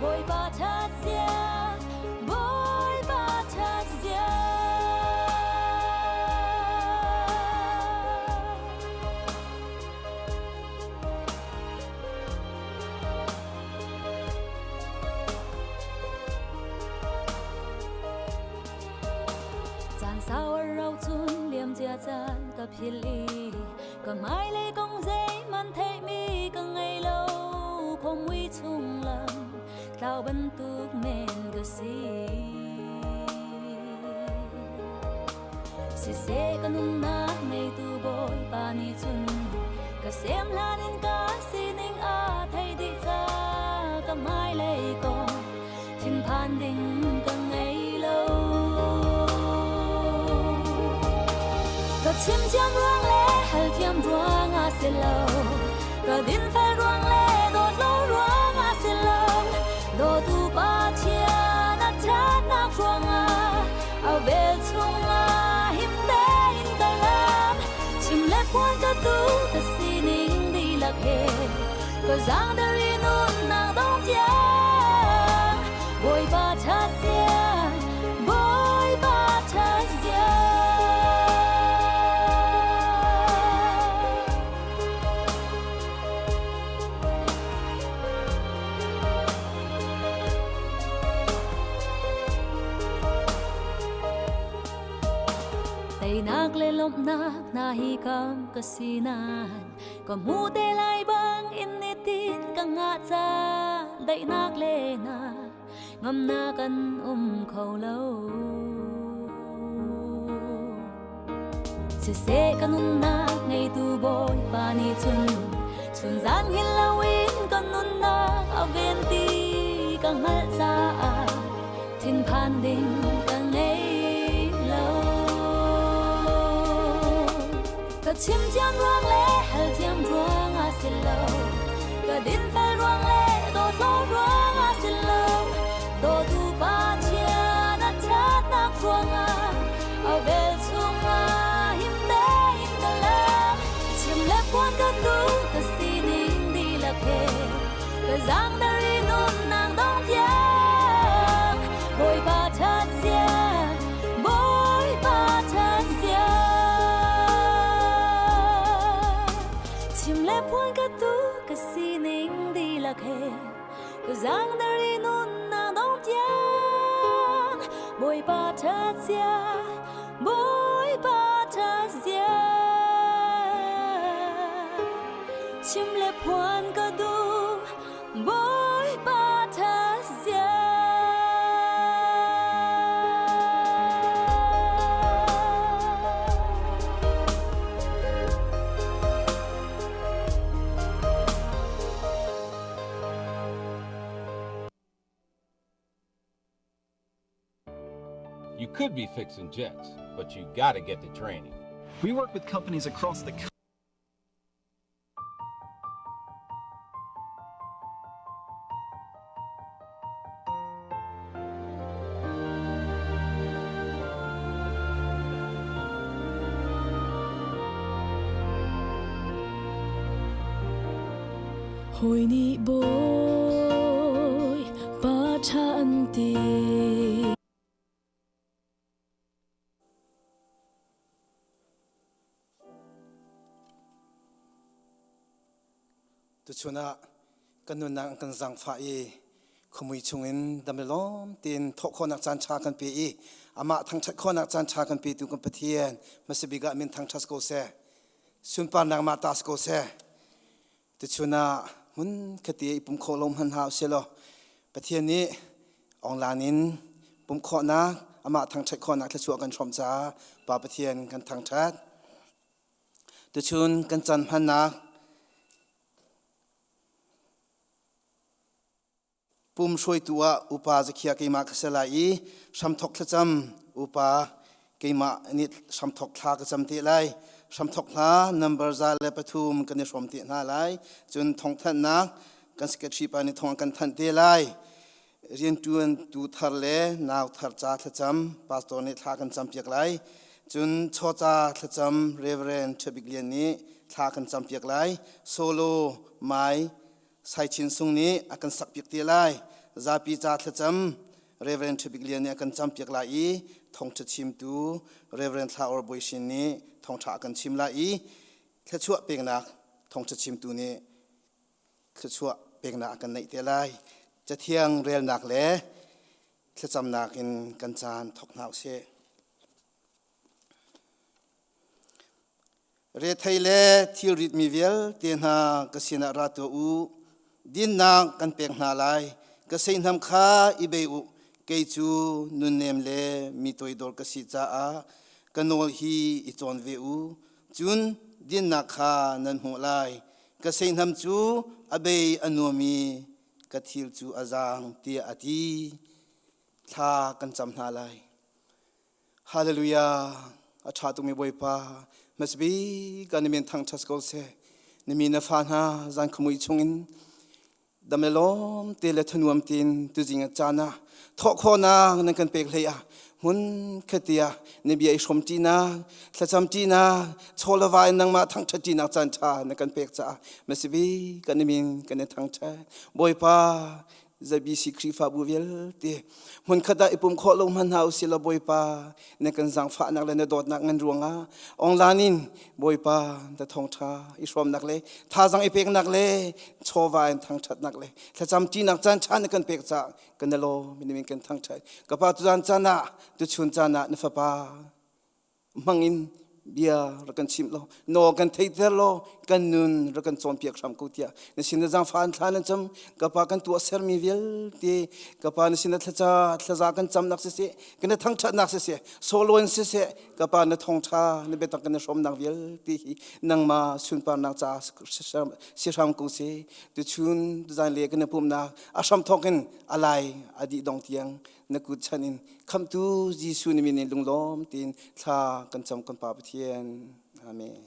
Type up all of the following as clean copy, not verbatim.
Bawipa ṭhat zia, Bawipa ṭhat zia. Caan sau a rau cun liamcia caan ka philh i ka hmailei kong zeihmanh theihmi ka ngei lo khuamui chung lam tlau bantuk men ka si. Siseh ka nunnak ngeitu Bawipa nih cun ka sem hlan in ka sining a thei dih ca ka hmailei kong thinphan ding ka ngei lo. Ka chim thiam ruang le hal thiam ruang ah si lo ka dinfel ruang le dawt lo ruang ah si lo dawtu Pathian a ṭhatnak ruangah a vel chungah him tein ka lam chim le phuan ka tu ka sining dihlak he ka zaangder i nunnak dong tiang Bawipa ṭha sia Bawipa ṭha sia. Teinak le lawmhnak hna hi kam ka si nain ka hmu te lai bang in nitin ka ngah ca daihnak le hna ngamnak an um kho lo. Siseh ka nunnak ngeitu Bawipa nih cun chunzan hngilh loin ka nunnak a ven ti ka hngalh caah thinphan ding ka ngei lo. Ka chim thiam ruang le hal thiam ruang ah si lo ka dinfel ruang le dawtlo ruang ah si lo dawtu Pathian a ṭhatnak ruangah a vel chungah him tein ka lam chim le phuan ka duh ka sining dihlak he ka zaangdar i nunnak dong tiang Bawipa ṭhat zia Bawipa ṭhat zia chim le phuan ka duh ka sining dihlak he ka zaangdar i nunnak dong tiang Bawipa ṭhat zia Bawipa ṭhat zia chim le phuan ka duh Bawipa ṭhat zia. You could be fixing jets, but you gotta get the training. We work with companies across the Hawi nih bawi pa ṭha an ti. Tuchun ah kan nunnak an kan zaangfah i khuamui chungin dam le lawm tein thawh khawhnak caan ṭha kan pe i amah thangṭhat khawhnak caan ṭha kan petu kan Pathian hmasabik ah min thangṭhat ko seh. Sunparnak mah ta si ko seh. Tuchun ah hmun khati i pum khawh lo hmanh hna usih law Pathian nih online in pumh khawhnak amah thangṭhat khawhnak thluachuah kan hrawmh caah Pa Pathian kan thangṭhat. Tuchun kan caan hmannak pum hruaitu ah upa Zakhia keimah ka si lai i hramthok thlacam upa keimah nih hramthok thla ka cam te lai. Hramthok hla number 103 kan i hrawm te hna lai. Cun thawngthanhnak kan secretary pa nih thawng an kan thanh te lai. Rianṭuan tu thar le nau thar ca thlacam pastor nih thla kan campiak lai. Cun chawca thlacam Reverend Ṭhabik Lian nih thla kan campiak lai. Solo Mai Sai Chin Sung nih a kan sakpiak te lai. Zapi ca thlacam Reverend Ṭha Bik Lian nih a kan campiak lai i thawngṭha chimtu Reverend Thla Or Bawi Shin nih thawngṭha a kan chim lai i thluachuah peknak thawngṭha chimtu nih thluachuah peknak a kan neih te lai. Cathiang relnak le thlacamnak in kan caan thawk hna usih. Rethei le thilritmi vialte hna ka sinah ra tuah u. Dinnak kan pek hna lai. Ka seihnam kha i bei u. Kei cu nunnem le mi toidor ka si caah ka nawl hi i cawn ve u. Cun dinnak kha nan hmuh lai. Ka seihnam cu a bei a nuam i ka thil cu a zaang, tiah a ti. Thla kan cam hna lai. Hallelujah. A ṭha tukmi Bawipa, hmasabik ah na min thangṭhat ko seh. Na mi na fa hna zan khuamui chungin dam le lawm te le thanuam tein tuzing a caan ah thawh khawhnak nan kan pek hlei ah hmun khatia na bia i hrawm ṭinak thlacam ṭinak chawlava in nangmah thangṭhat ṭinak caan ṭha na kan pek caah hmasabik ah na min kan i thangṭhat. Bawipa, ZBC Khrihfabu vialte hmunkhat ah i pum khawh lo hmanh hna usih law Bawipa na kan zaangfahnak le na dawtnak ngan ruangah online in Bawipa na thawngṭha i hrawmnak le thazaang i peknak le chawva in thangṭhatnak le thlacam ṭinak caan ṭha na kan pek caah kan i lawm in kan thangṭhat. Ka pa tuzan caan ah tuchun caan ah na fapa hmangin bia rak kan chimh law naw kan theiter law kan nun rak kan cawnpiak hram ko tiah na sin na zaangfah an thla nan cam. Ka pa, kan tuah sermi vialte, ka pa, na sin na thlaca thlaza kan camnak siseh, kan na thangṭhatnak siseh, sawlawn siseh, ka pa, na thawngṭha na biatak kan na hrawmnak vialte hi nangmah sunparnak caah si hram ko seh. Tuchun tuzan le kan na pumnak a hram thawk in a lai a dih dong tiang na kut chan in khamhtu Jesuh na min in lunglawm tein thla kan cam, kan Pa Pathian. Amen.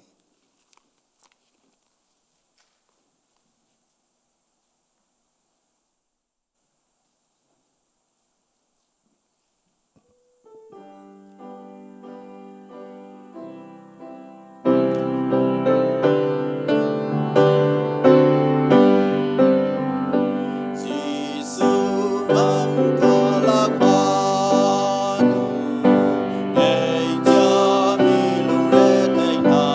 Jesuh man ka lak banu, kei cia mi lungrethei hna.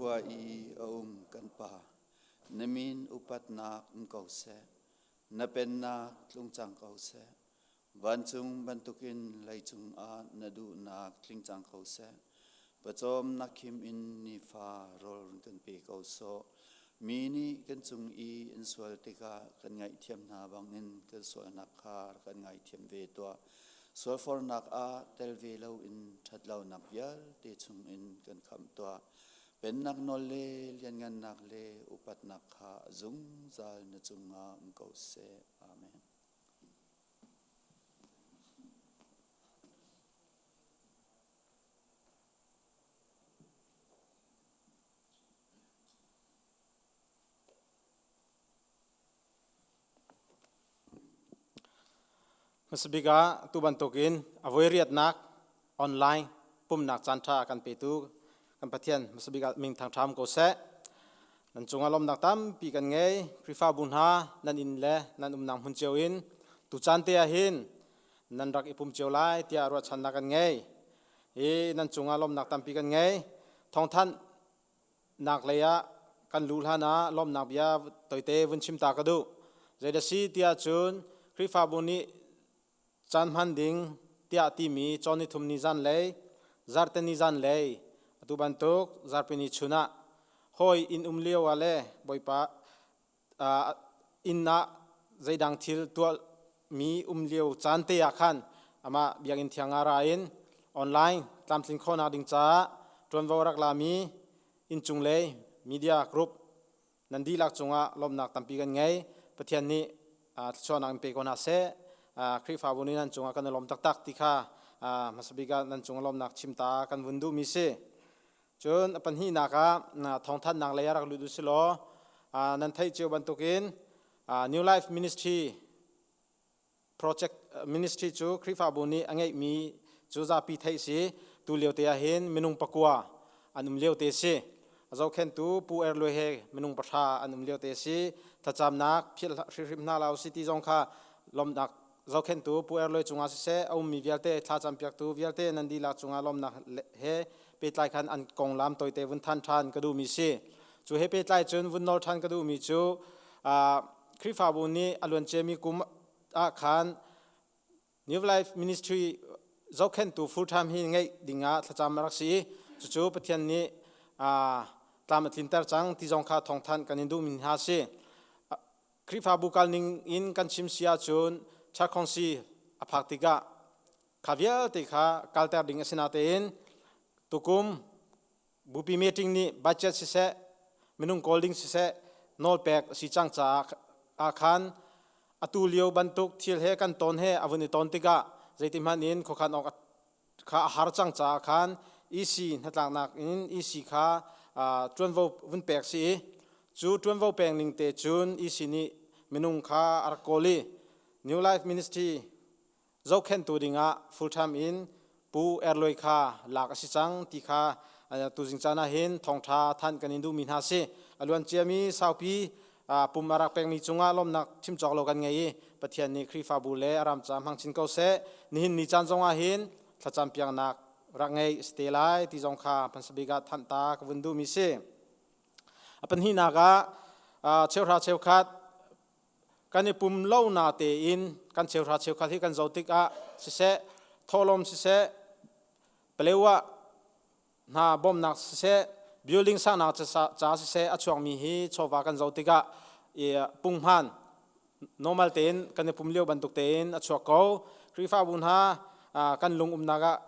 Vancungkhua i a um kan Pa, na min upatnak um ko seh, na pennak tlung cang ko seh. Vancung bantukin leicung ah na duhnak tling cang ko seh. Pawcawm nak khim in nifa rawl run kan pe ko sawh. Mi nih kan cung i an sual tikah kan ngaihthiam hna bangin kan sualnak kha rak kan ngaithiam ve tuah. Sualfornak ah tel ve loin ṭhatlonak vialte chungin kan khamh tuah. Pennak nawl le lianngannak le upatnak kha zungzal na cungah um ko seh. Amen. Hmasabik ah tu bantukin a voi riatnak online pumnak caanṭha a kan petu kan Pathian hmasabik ah ming thangṭham ko seh. Nan cungah lawmnak tampi kan ngei. Khrihfabu hna nan inn le nan umnak hmun cio in tu caan te ah hin nan rak i pum cio lai tiah ruahchannak kan ngei. Hi nan cungah lawmnak tampi kan ngei. Thawngthanh nak lei ah kan luh hlan ah lawmnak bia toite vun chim ta ka duh. Zeidah si tiah cun Khrihfabu nih caan hman ding tiah timi cawn ni thum ni zan lei zarte ni zan lei atu bantuk zarpi ni chun ah hawi inn um lio ah le Bawipa inn ah zeidang thil tuah mi um lio caan te ah khan amah biakinn thiang ah ra in online tlamtlin khawhnak ding caah ṭuanvo rak lami inncung lei media group nan dihlak cungah lawmhnak tampi kan ngei. Pathian nih thluachuahnak in pe ko hna seh. Khrihfabu nih nan cungah kan i lawm taktak ti kha hmasabik ah nan cung lawmhnak chim ta kan vun duhmi si. Cun a pahnihnak ah thawngthanhnak lei ah rak lut u si law nan theih cio bantukin New Life Ministry project ministry cu Khrihfabu nih a ngeihmi cu zapi theih si. Tu lio te ah hin minung pakua an um lio te si. A zohkhentu Pu Er Luai he minung pahra an um lio te si. Thlacamnak philh hrihrim hna lo si ti zong kha lawmhnak zohkhenhtu Pu Er Luai cungah siseh a ummi vialte thlacam piaktu vialte nan dihlak cungah lawmnak he pehtlai khan an konglam toite vun than ṭhan ka duhmi si. Cu he pehtlai cun vun nawl ṭhan ka duhmi cu Khrihfabu nih a luanciami kum ah khan New Life Ministry zohkhenhtu full time hi ngeih dingah thlacam a rak si i cucu Pathian nih tlam a tlinter cang ti zong kha thawngthanh kan in duhmi hna si. Khrihfabu kalning in kan chim si ahcun Charkhongsi a phak tikah kha vialte kha kalter ding a si natein tukum bupi meeting nih budget siseh minung kawl ding siseh nawlpek a si cang caah ah khan atu lio bantuk thil he kan ton he a vun i ton tikah zeitihmanh in khuakhan awk kha a har cang caah khan EC hnatlaknak in EC kha ṭuanvo vun pek si i cu ṭuanvo pek ning te cun EC nih minung kha a rak kawl i New Life Ministry zohkhenhtu dingah full time in Pu Erloi kha lak a si cang ti kha tuzing caan ah hin thawngṭha thanh kan in duhmi hna si. A luan ciami saupi pum a rak pekmi cungah lawmhnak chim cawk lo kan ngei i Pathian nih Khrihfabu le a ram ca hmang chin ko seh. Nihin ni caan zongah hin thlacam piaknak rak ngei si te lai ti zong kha hmasabik ah thanh ta ka vun duhmi si. A pahnihnak ah cheuhra cheukhat kan i pum lo na tein kan cheuhra cheukhat hi kan zoh tikah siseh thawhlawm siseh palewa hna bawmhnak siseh building saknak ca siseh a chuakmi hi chawva kan zoh tikah punghman normal tein kan i pum lio bantuk tein a chuak ko. Khrihfabu hna kan lung umnak ah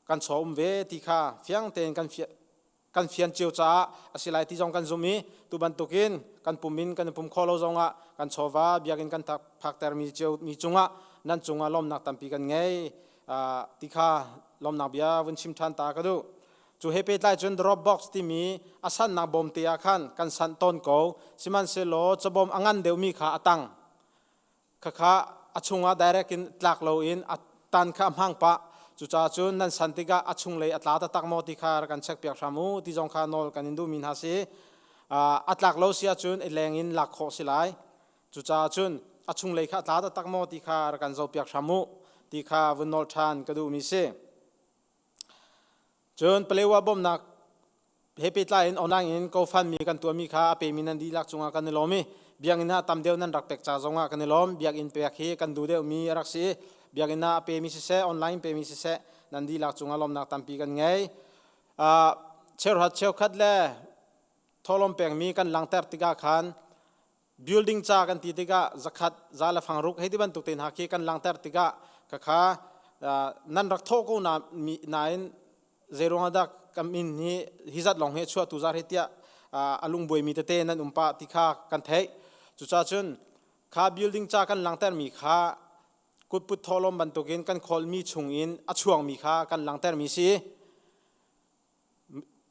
kan chaw um ve ti kha fiang tein kan kan fian cio caah a si lai ti zong kan zum i tu bantukin kan pum in kan i pum khawh lo zongah kan chawva biakinn kan phaktermi cio mi cungah nan cungah lawmnak tampi kan ngei ti kha lawmnak bia vun chim ṭhan ta ka duh. Cu he pehtlai cun Dropbox timi a sannak bawm te ah khan kan sanh tawn ko. Sihmanhsehlaw cabawm a ngan deuhmi kha a tang. Khakha a chungah direct in tlak loin a tan kha a hmang pah. Cucaah cun nan san tikah a chunglei a tla taktak maw ti kha rak kan check piak hram u ti zong kha nawl kan in duhmi hna si. A tlak lo si ahcun i leng in lak khawh si lai. Cucaah cun a chunglei kha a tla taktak maw ti kha rak kan zohpiak hram u ti kha vun nawl ṭhan ka duhmi si. Cun Palewa bawmhnak He pehtlai in online in GoFundMe kan tuahmi kha a pemi nan dihlak cungah kan i lawm i biakinn ah tam deuh nan rak pek ca zongah kan i lawm. Biakinn pek hi kan duh deuhmi a rak si i biakinn ah a pemi siseh, online pemi siseh nan dihlak cungah lawmnak tampi kan ngei. Uh, cheukhat cheukhat le thawhlawm pekmi kan langhter tikah khan building ca kan ti tikah zakhat za le fang ruk hei ti bantuk te hna khi kan langhter tikah khakha nan rak thawh ko na nain zeiruang ah dah kan min hi hi zat lawng hi chuah tu zar hi tiah a lungbuai mi tete nan um pah ti kha kan theih. Cucaah cun kha building ca kan langhter mi kha kutput thawhlawm bantukin kan kholmi chung in a chuangmi kha kan langhter mi si.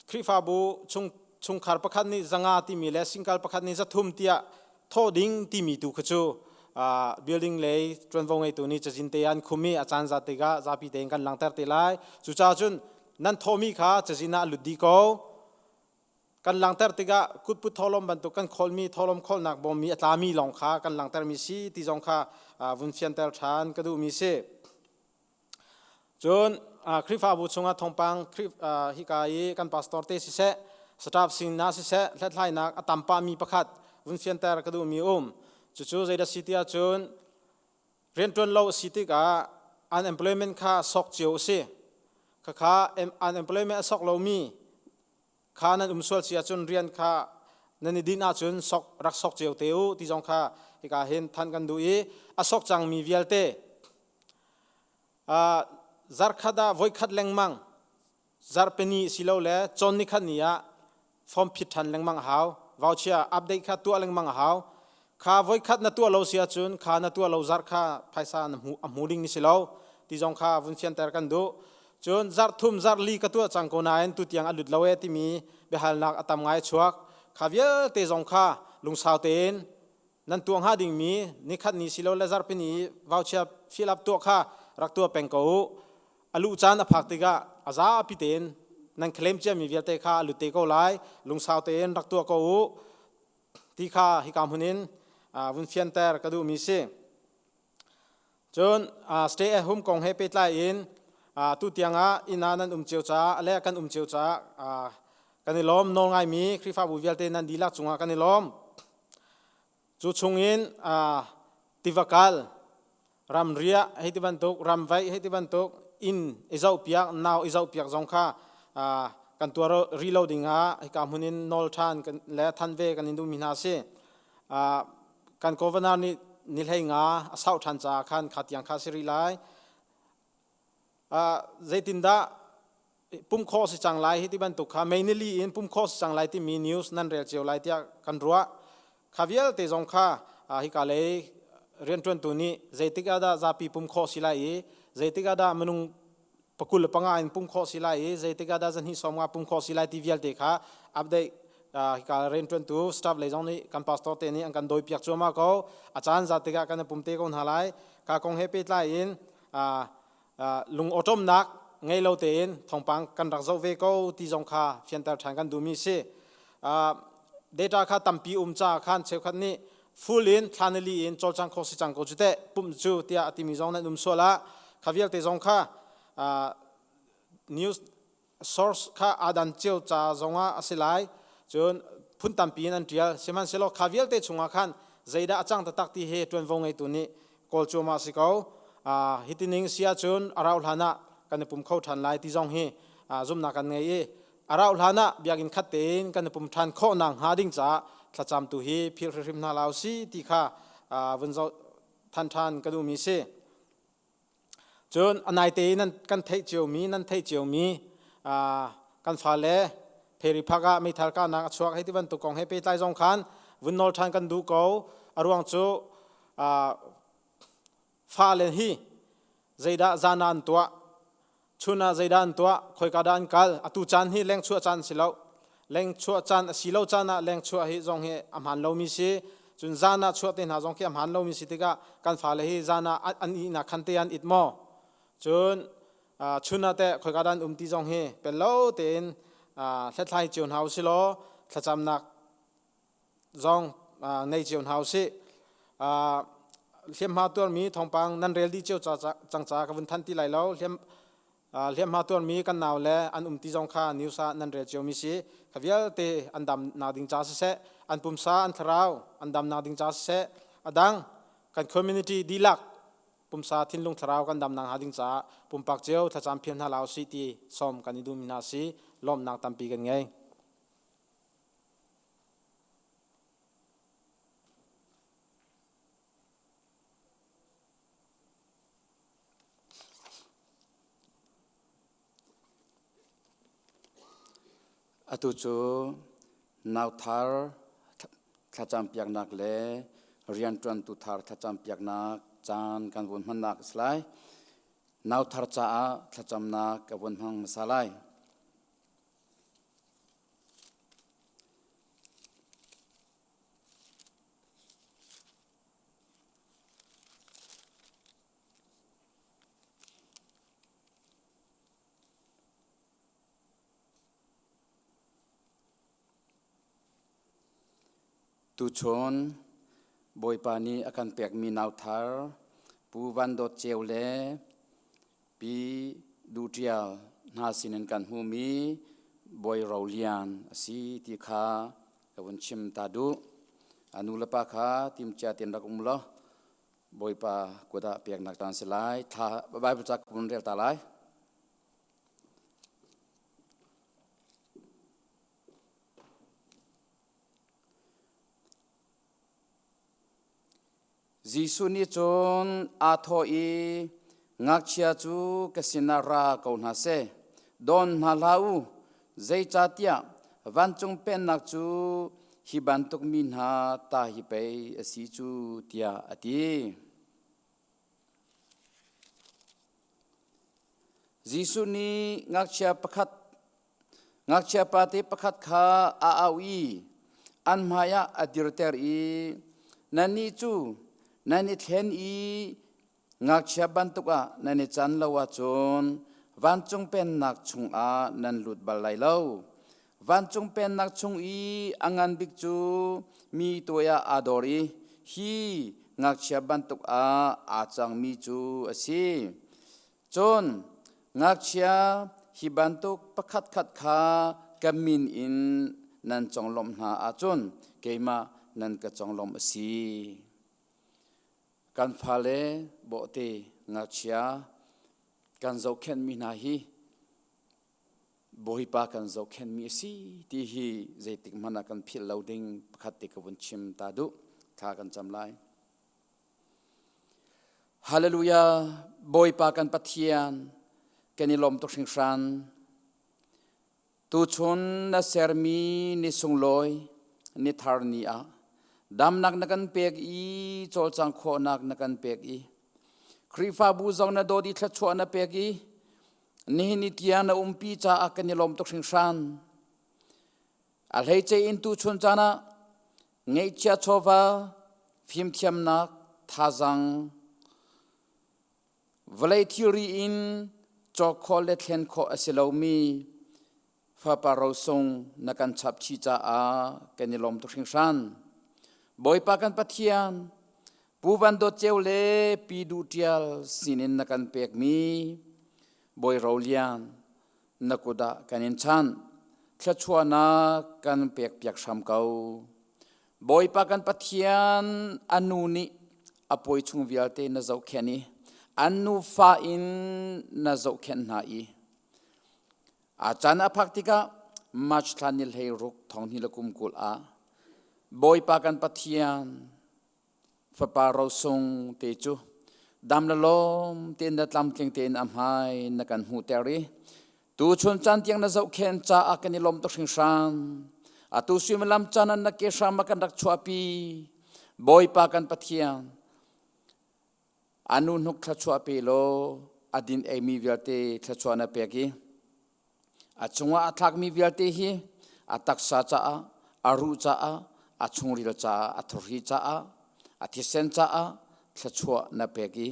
Khrihfabu chung chungkhar pakhat nih zanga timi le singkal pakhat nih zathum tiah thawh ding timi tu kha cu building lei ṭuanvo ngeitu nih cazin te an khum i a caan zat tikah zapi tein kan langhter te lai. Cucaah cun nan thawhmi kha cazin ah a lut dih ko. Kan langhter tikah kutput thawhlawm bantuk kan khawlmi thawhlawm khawlnak bawmmi a tlami lawng kha kan langhtermi si ti zong kha vun fianter ṭhan ka duhmi si. Cun Khrihfabu chungah thawngpang hika i kan pastor te siseh, staff sinah siseh hlathlainak a tam pahmi pakhat vun fianter ka duhmi um. Cucu zeidah si ti ahcun rianṭuan lo a si tikah unemployment kha sok cio a si. Khakha unemployment a sok lomi kha nan um sual si ahcun rian kha nan i dinh ahcun sok rak sok cio te u ti zong kha hika hin than kan duh i a sok cangmi vialte zarkhat ah voikhat lengmang zarhpini silole cawn nikhat ni ah form phit ṭhan lengmang a hau. Voucher update kha tuah lengmang a hau. Kha voikhat na tuah lo si ahcun kha na tuah lo zarh kha phaisa na hmu a hmu ding ni si lo ti zong kha vun fianter kan duh. Cun zarh thum zarh li ka tuah cang ko nain tutiang a lut lo e timi biahalnak a tam ngai chuak. Kha vialte zong kha lungsau tein nan tuah hnga dingmi nikhat ni silo le zarhpini voucher fill up tuah kha rak tuah peng ko u. A luh caan a phak tikah a zapi tein nan claim ciami vialte kha a lut te ko lai. Lungsau tein rak tuah ko u ti kha hika hmun in vun fianter ka duhmi si. Cun stay at home kong he pehtlai in tu tiang ah inn ah nan um cio caah le kan um cio caah kan i lawm. Nawl ngaimi Khrihfabu vialte nan dihlak cungah kan i lawm. Cu chungin tiva kal, ramriah hei ti bantuk, ramvaih hei ti bantuk, inn i zohpiak, nau i zohpiak zong kha kan tuar rih lo dingah hika hmun in nawl ṭhan le than ve kan in duhmi hna a si. Kan governor nih ni hlei nga a sauh ṭhan caah khan kha tiang kha a si rih lai. Zeitindah pumh khawh si cang lai hi ti bantuk kha mei nili in pumh khawh si cang lai timi news nan rel cio lai tiah kan ruah. Kha vialte zong kha hika lei rianṭuantu nih zeitik ah dah zapi pumh khawh si lai i zeitik ah dah minung pakul le panga in pumh khawh si lai i zeitik ah dah zahnih sawm nga pumh khawh si lai ti vialte kha update hika rianṭuantu staff lei zong nih kan pastor te nih an kan dawi piak cuahmah ko. A caan zat tikah kan i pum te ko hna lai. Kha kong he pehtlai in lung awṭawmnak ngei lo tein thawngpang kan rak zoh ve ko ti zong kha fianter ṭhan kan duhmi si. Data kha tampi um caah khan cheukhat nih full in thla nili in cawlcang kho si cang ko cu teh pumh cu tiah a timi zong nan um sual ah kha vialte zong kha news source kha aa dan cio ca zongah a si lai. Cun phun tampi in an ṭial. Sihmanhsehlaw kha vialte chungah khan zeidah a cang taktak ti hi ṭuanvo ngeitu nih kawl cuahmah a si ko. Hiti ning si ahcun a rauh hlan ah kan i pum kho ṭhan lai ti zong hi zumhnak kan ngei i a rauh hlan ah biakinn khat tein kan i pum ṭhan khawh nakhnga ding caah thlacam tu hi philh hrimhrim hna hlah usih ti kha vun zoh than ṭhan ka duhmi si. Cun a naite i nan kan theih ciomi, nan theih ciomi kan fale pheri phak ah meithal kahnak a chuak hei ti bantuk kong he pehtlai zong khan vun nawl ṭhan kan duh ko. A ruang cu fale hi zeidah zan ah an tuah, chun ah zeidah an tuah, khoika dah an kal, atu caan hi lengchuah caan si lo. Lengchuah caan a si lo caan ah lengchuah hi zong hi a hmaan lomi si. Cun zan ah chuah te hna zong khi a hmaan lomi si tikah kan fale hi zan ah an ihnak khan te an it maw? Cun chun ah teh khoika dah an um ti zong hi pel lo tein hlathlai cio hna usih law thlacamnak zong nei cio hna usih. Hliamhma tuarmi thawngpang nan rel dih cio cang ca ka vun than ti lai lo. Hliam. Hliamhma tuarmi kan nau le an um ti zong kha news ah nan rel ciomi si. Kha vialte an dam nak ding ca siseh, an pumsa an thlarau an dam nak ding ca siseh, a dang kan community dihlak pumsa thinlung thlarau kan dam nak hnga ding caah pumpak cio thlacam phial hna la usih ti sawm kan i duhmi hna si. Lawmhnak tampi kan ngei. Atu cu nauthar thlacampiaknak le rianṭuantu thar thlacampiaknak caan kan vun hmannak a si lai. Nauthar caah thlacamnak ka vun hmang hmasa lai. Tuchun Bawipa nih a kan pekmi nauthar Pu Van Dawt Ceu le Pi Duh Ṭial hna sinin kan hmuhmi Bawi Ro Lian a si ti kha ka vun chim ta duh. A nu le pa kha timcia tein rak um law Bawipa kut ah peknak caan si lai. Thla Bible ca ka vun rel ta lai. Jesuh nih cun aa thawh i, Ngakchia cu ka sinah ra ko hna seh, dawn hna hlah u, zeicahtiah vancung pennak cu hi bantuk mi hna ta hi pei a si cu, tiah a ti. Jesuh nih ngakchia pakhat ngakchia pate pakhat kha a auh i an hmaiah a dirter i nannih cu nan i thlen i ngakchia bantuk ah nan i can lo ahcun vancung pennak chungah nan lut bal lai lo. Vancung pennak chung i a ngan bik cu mi tuai ah aa dor i hi ngakchia bantuk ah aa cangmi cu a si. Cun ngakchia hi bantuk pakhatkhat kha ka min in nan conglawmh hna ahcun keimah nan ka conglawmh a si. Kan fale bawhte ngakchia kan zohkhenhmi hna hi Bawipa kan zohkhenhmi a si ti hi zeitik hmanh ah kan philh lo ding pakhat te ka vun chim ta duh. Thla kan cam lai. Hallelujah! Bawipa kan Pathian, kan i lawm tuk hringhran. Tuchun na sermi ni sunglawi ni thar ni ah damnak na kan pek i cawlcang khawhnak na kan pek i Khrihfabu zong na dawt i thluachuah na pek i nihin ni tiang na umpi caah kan i lawm tuk hringhran. A hleice in tuchun caan ah ngeihchia chawva, fimthiamnak, thazaang, vawlei thilri in cawk khawh le thlen khawh a si lomi fapa rosung na kan chap chih caah kan i lawm tuk hringhran. Bawipa kan Pathian, Pu Van Dawt Ceu le Pi Duh Ṭial sinin na kan pekmi Bawi Ro Lian, na kut ah kan in chanh. Thluachuahnak kan pekpiak hram ko. Bawipa kan Pathian a nu nih a pawi chung vialte na zohkhenh i an nufa in na zohkhenh hna i a caan a phak tikah March thla ni 16 thong hnih le kum 20 ah Bawipa kan Pathian fapa rosung te cu dam le lawm tein le tlamtling tein a hmai na kan hmuhter i tuchun caan tiang na zohkhen caah kan i lawm tuk hringhran. Atu suimilam caan ah na ke hram ah kan rak chuahpi. Bawipa kan Pathian, a nu hnuk thluachuah pe law a din eimi vialte thluachuah na pek i A cungah a thlakmi vialte hi a taksa caah, a ruh caah, a chungril caah, a thurhi caah, a thisen caah thluachuah na pek i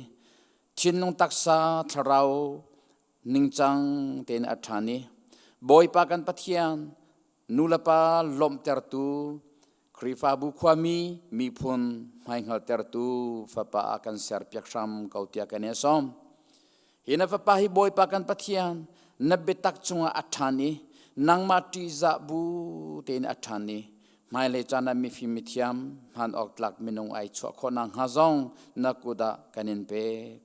thinlung taksa thlarau ningcang tein a ṭhan i Bawipa kan Pathian nulepa lawmhtertu Khrihfabu khuami miphun hmaihngaltertu fapa ah kan serpiak hram ko tiah kan i sawm. Hi na fapa hi Bawipa kan Pathian, na biatak chungah a ṭhan i nangmah ṭihzah bu tein a ṭhan i hmailei caan ah mifim mithiam hman awk tlak minung ai chuah khawh nakhnga zong na kut ah kan in pek.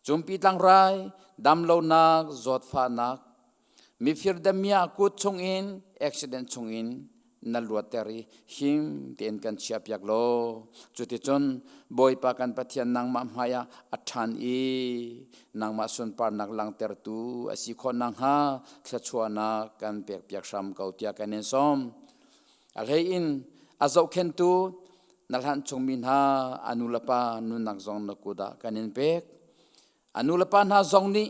Cumpi tlangrai, damlonak, zawtfahnak, mifir damiah kut chungin, accident chungin na luatter i him tein kan chiahpiak law cuticun Bawipa kan Pathian nangmah hmaiah a ṭhan i nangmah sunparnak langhtertu a si khawh nakhnga thluachuahnak kan pekpiak hram ko tiah kan in sawm. A hlei in a zohkhenhtu na hlanh chungmi hna a nulepa nunnak zong na kut ah kan in pek. A nulepa hna zong nih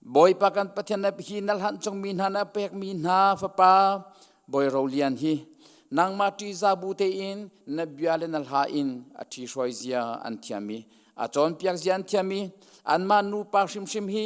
Bawipa kan Pathian na hi na hlanh chungmi hna na pekmi hna fapa Bawi Rolian hi nangmah ṭihzah bu tein na bia le na hla in a ṭhihruai zia an thiam i a cawnpiak zia an thiam i anmah nupa hrimhrim hi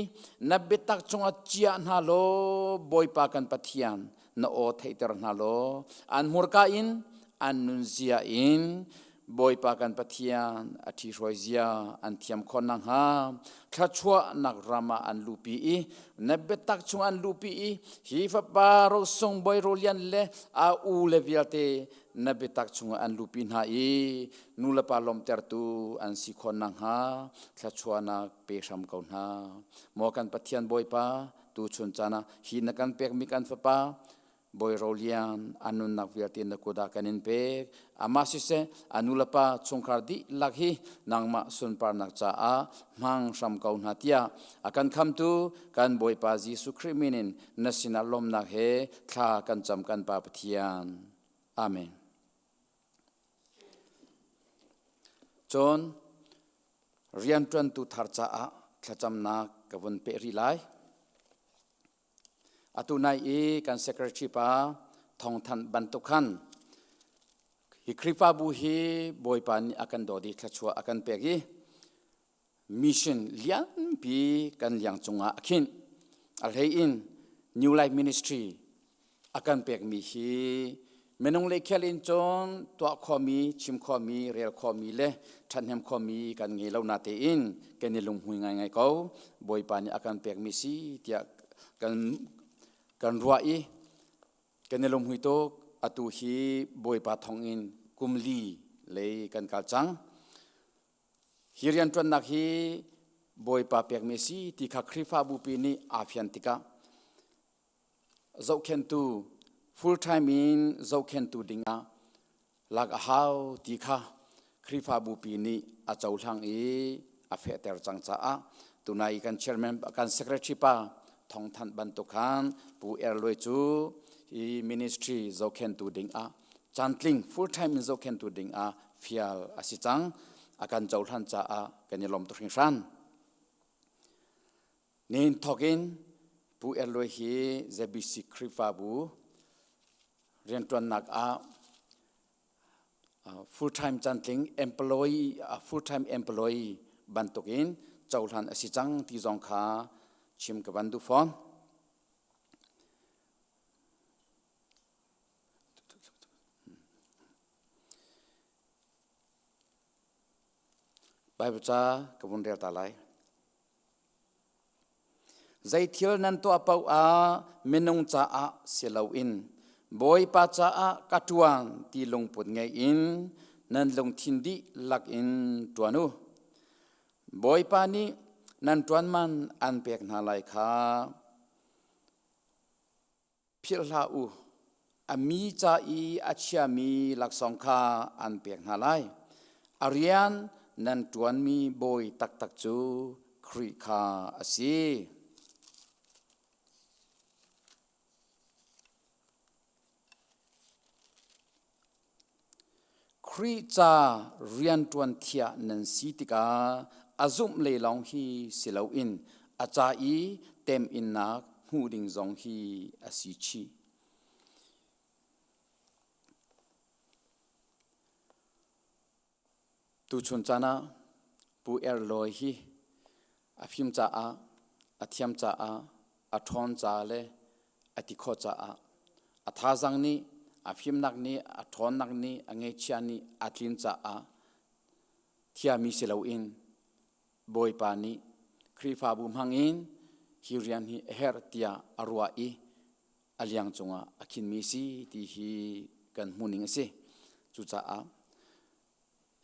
na biatak chungah chia hna law Bawipa kan Pathian na aw theihter hna law an hmurka in an nunzia in Bawipa kan Pathian a ṭhihruai zia an thiam khawh nakhnga thluachuahnak ram ah an luhpi i na biatak chung an luhpi i hi fapa rosung bawi rolian le a u le vialte na biatak chungah an luhpi hna i nu le pa lawmhtertu an si khawh nakhnga thluachuahnak pe hram ko hna. Maw kan Pathian Bawipa, tuchun caan ah hi na kan pekmi kan fapa Bawi Rolian a nunnak vialte na kut ah kan in pek. Amah siseh a nulepa chungkhar dihlak hi nangmah sunparnak caah hmang hram ko hna tiah a kan khamtu kan Bawipa Jesuh Khrih min in na sinah lawmnak he thla kan cam kan Pa Pathian. Amen. Cun rianṭuantu thar caah thlacamnak ka vun peh rih lai. Atu nai i kan secretary pa thawngthanh bantuk khan hi Khrihfabu hi Bawipa nih a kan dawt i thluachuah a kan pek i mission lianpi kan liang cungah a khinh. A hlei in New Life Ministry a kan pekmi hi minung le khel in cun tuah khawhmi, chim khawhmi, rel khawhmi le ṭhathnem khawhmi kan ngei lo natein kan i lunghmui ngaingai ko. Bawipa nih a kan pekmi si tiah kan ruah i kan i lunghmui tuk. Atu hi Bawipa thawngin kum li lei kan kal cang. Hi rianṭuannak hi Bawipa pekmi si ti kha Khrihfabu pi nih aa fian tikah zohkhenhtu full time in zohkhenhtu dingah lak a hau ti kha Khrihfabu pi nih a cohlang i a fehter cang caah tunai kan chairman kan secretary pa thawngthanh bantuk khan Pu Er Luai cu hi ministry zohkhenhtu dingah cantling full time in zohkhenhtu dingah fial a si cang a kan cohlan caah kan i lawm tuk hringhran. Nihin thawk in Pu Er Luai hi ZBC Khrihfabu rianṭuannak ah full time cantling employee full time employee bantukin cohlan a si cang ti zong kha chim ka van duh fawn. Bible ca ka vun rel ta lai. Zeithil nan tuah paoh ah minung caah si loin Bawipa caah ka ṭuan ti lungput ngei in nan lungthin dihlak in ṭuan u. Bawipa nih nan ṭuan man an pek hna lai kha philh hlah u. A mi ca i a chiami laksawng kha an pek hna lai. A rian nan ṭuanmi bawi taktak cu Khrih kha a si. Khrih ca rianṭuan thiah nan si tikah a zumh lei lawng hi si loin a ca i teminnak hmuh ding zong hi a si chih. Tuchun caan ah Pu Er Lawi hi a fim caah, a thiam caah, a ṭhawn caah le a ti khawh caah a thazaang nih, a fimnak nih, a ṭhawnnak nih, a ngeihchiah nih a tlin caah thiami si loin Bawipa nih Khrihfabu hmangin hi rian hi a herh tiah a ruah i a liang cungah a khinmi si ti hi kan hmuhning a si. Cucaah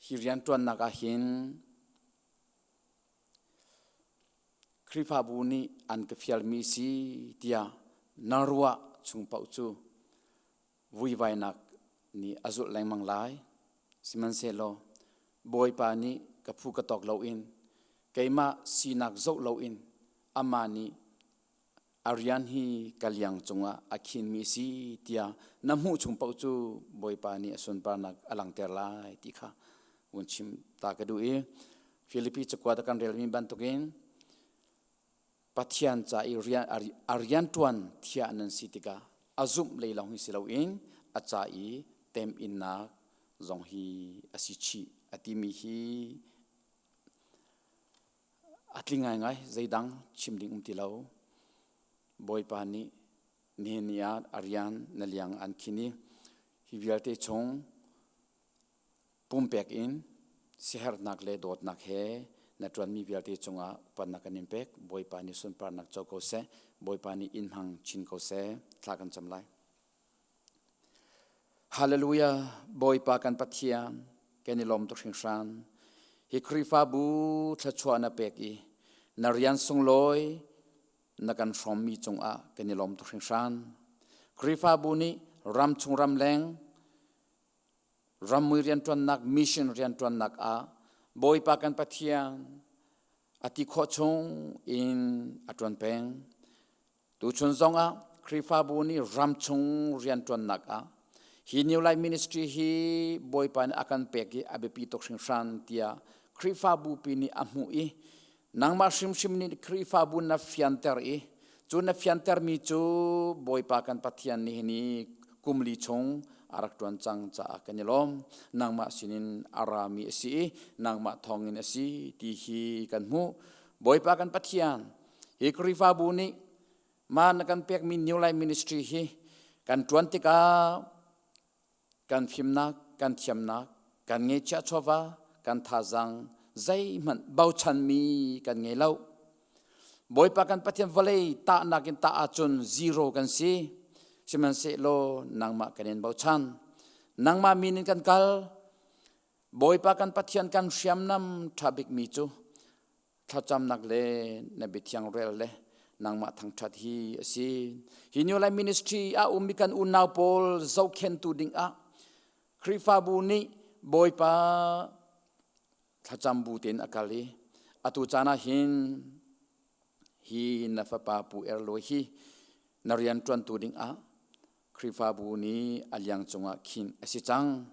hi rianṭuannak ah hin Khrihfabu nih an ka fialmi si tiah na ruah chung paoh cu vuivainak nih a zulh lengmang lai. Sihmanhsehlaw Bawipa nih ka phu ka tawk loin keimah sinak zoh loin amah nih a rian hi ka liang cungah a khinmi si tiah na hmuh chung paoh cu Bawipa nih a sunparnak a langhter lai ti kha vun chim ta ka duh i Filipi cakuat a kan relmi bantukin Pathian ca i rian a rianṭuan thiah nan si tikah a zumh lei lawng hi si loin a ca i teminnak zong hi a si chih a timi hi a tling ngaingai zeidang chim ding um ti lo. Bawipa nih nihin ni ah a rian na liang an khin i hi vialte chung pumpek in siaherhnak le dawtnak he na ṭuanmi vialte cungah upatnak kan in pek. Bawipa nih sunparnak co ko seh. Bawipa nih in hmang chin ko seh. Thla kan cam lai. Hallelujah! Bawipa kan Pathian, kan i lawm tuk hringhran. Hi Khrihfabu thluachuah na pek i na rian sunglawi na kan hrawmmi cungah kan i lawm tuk hringhran. Khrihfabu nih ramchung ramleng rammui rianṭuannak mission rianṭuannak ah Bawipa kan Pathian a ti khawh chung in a ṭuan peng. Tuchun zongah Khrihfabu nih ramchung rianṭuannak ah hi New Life Ministry hi Bawipa nih a kan pek i a biapi tuk hringhran tiah Khrihfabu pi nih a hmuh i nangmah hrimhrim nih Khrihfabu na fianter i cu na fiantermi cu Bawipa kan Pathian nih hi ni kum li chung a rak ṭuan cang caah kan i lawm. Nangmah sinin a rami a si i nangmah thawngin a si ti hi kan hmuh. Bawipa kan Pathian, hi Khrihfabu nih mah na kan pekmi New Life Ministry hi kan ṭuan tikah kan fimnak, kan thiamnak, kan ngeihchiah chawva, kan thazaang zeihmanh bochanmi kan ngei lo. Bawipa kan Pathian vawlei tahnak in tah ahcun zero kan si. Sihmanhsehlaw nangmah kan in bochan. Nangmah min in kan kal. Bawipa kan Pathian kan hriamnam ṭha bikmi cu thlacamnak le na biathiang rel le nangmah thangṭhat hi a si. Hi New Life Ministry ah ummi kan unau pawl zohkhentu ding ah Khrihfabu nih Bawipa thlacam bu tein a kal i atu caan ah hin hi na fapa Pu Er Luai hi na rian ṭuantu ding ah Khrihfabu nih a liang cungah khin a si cang.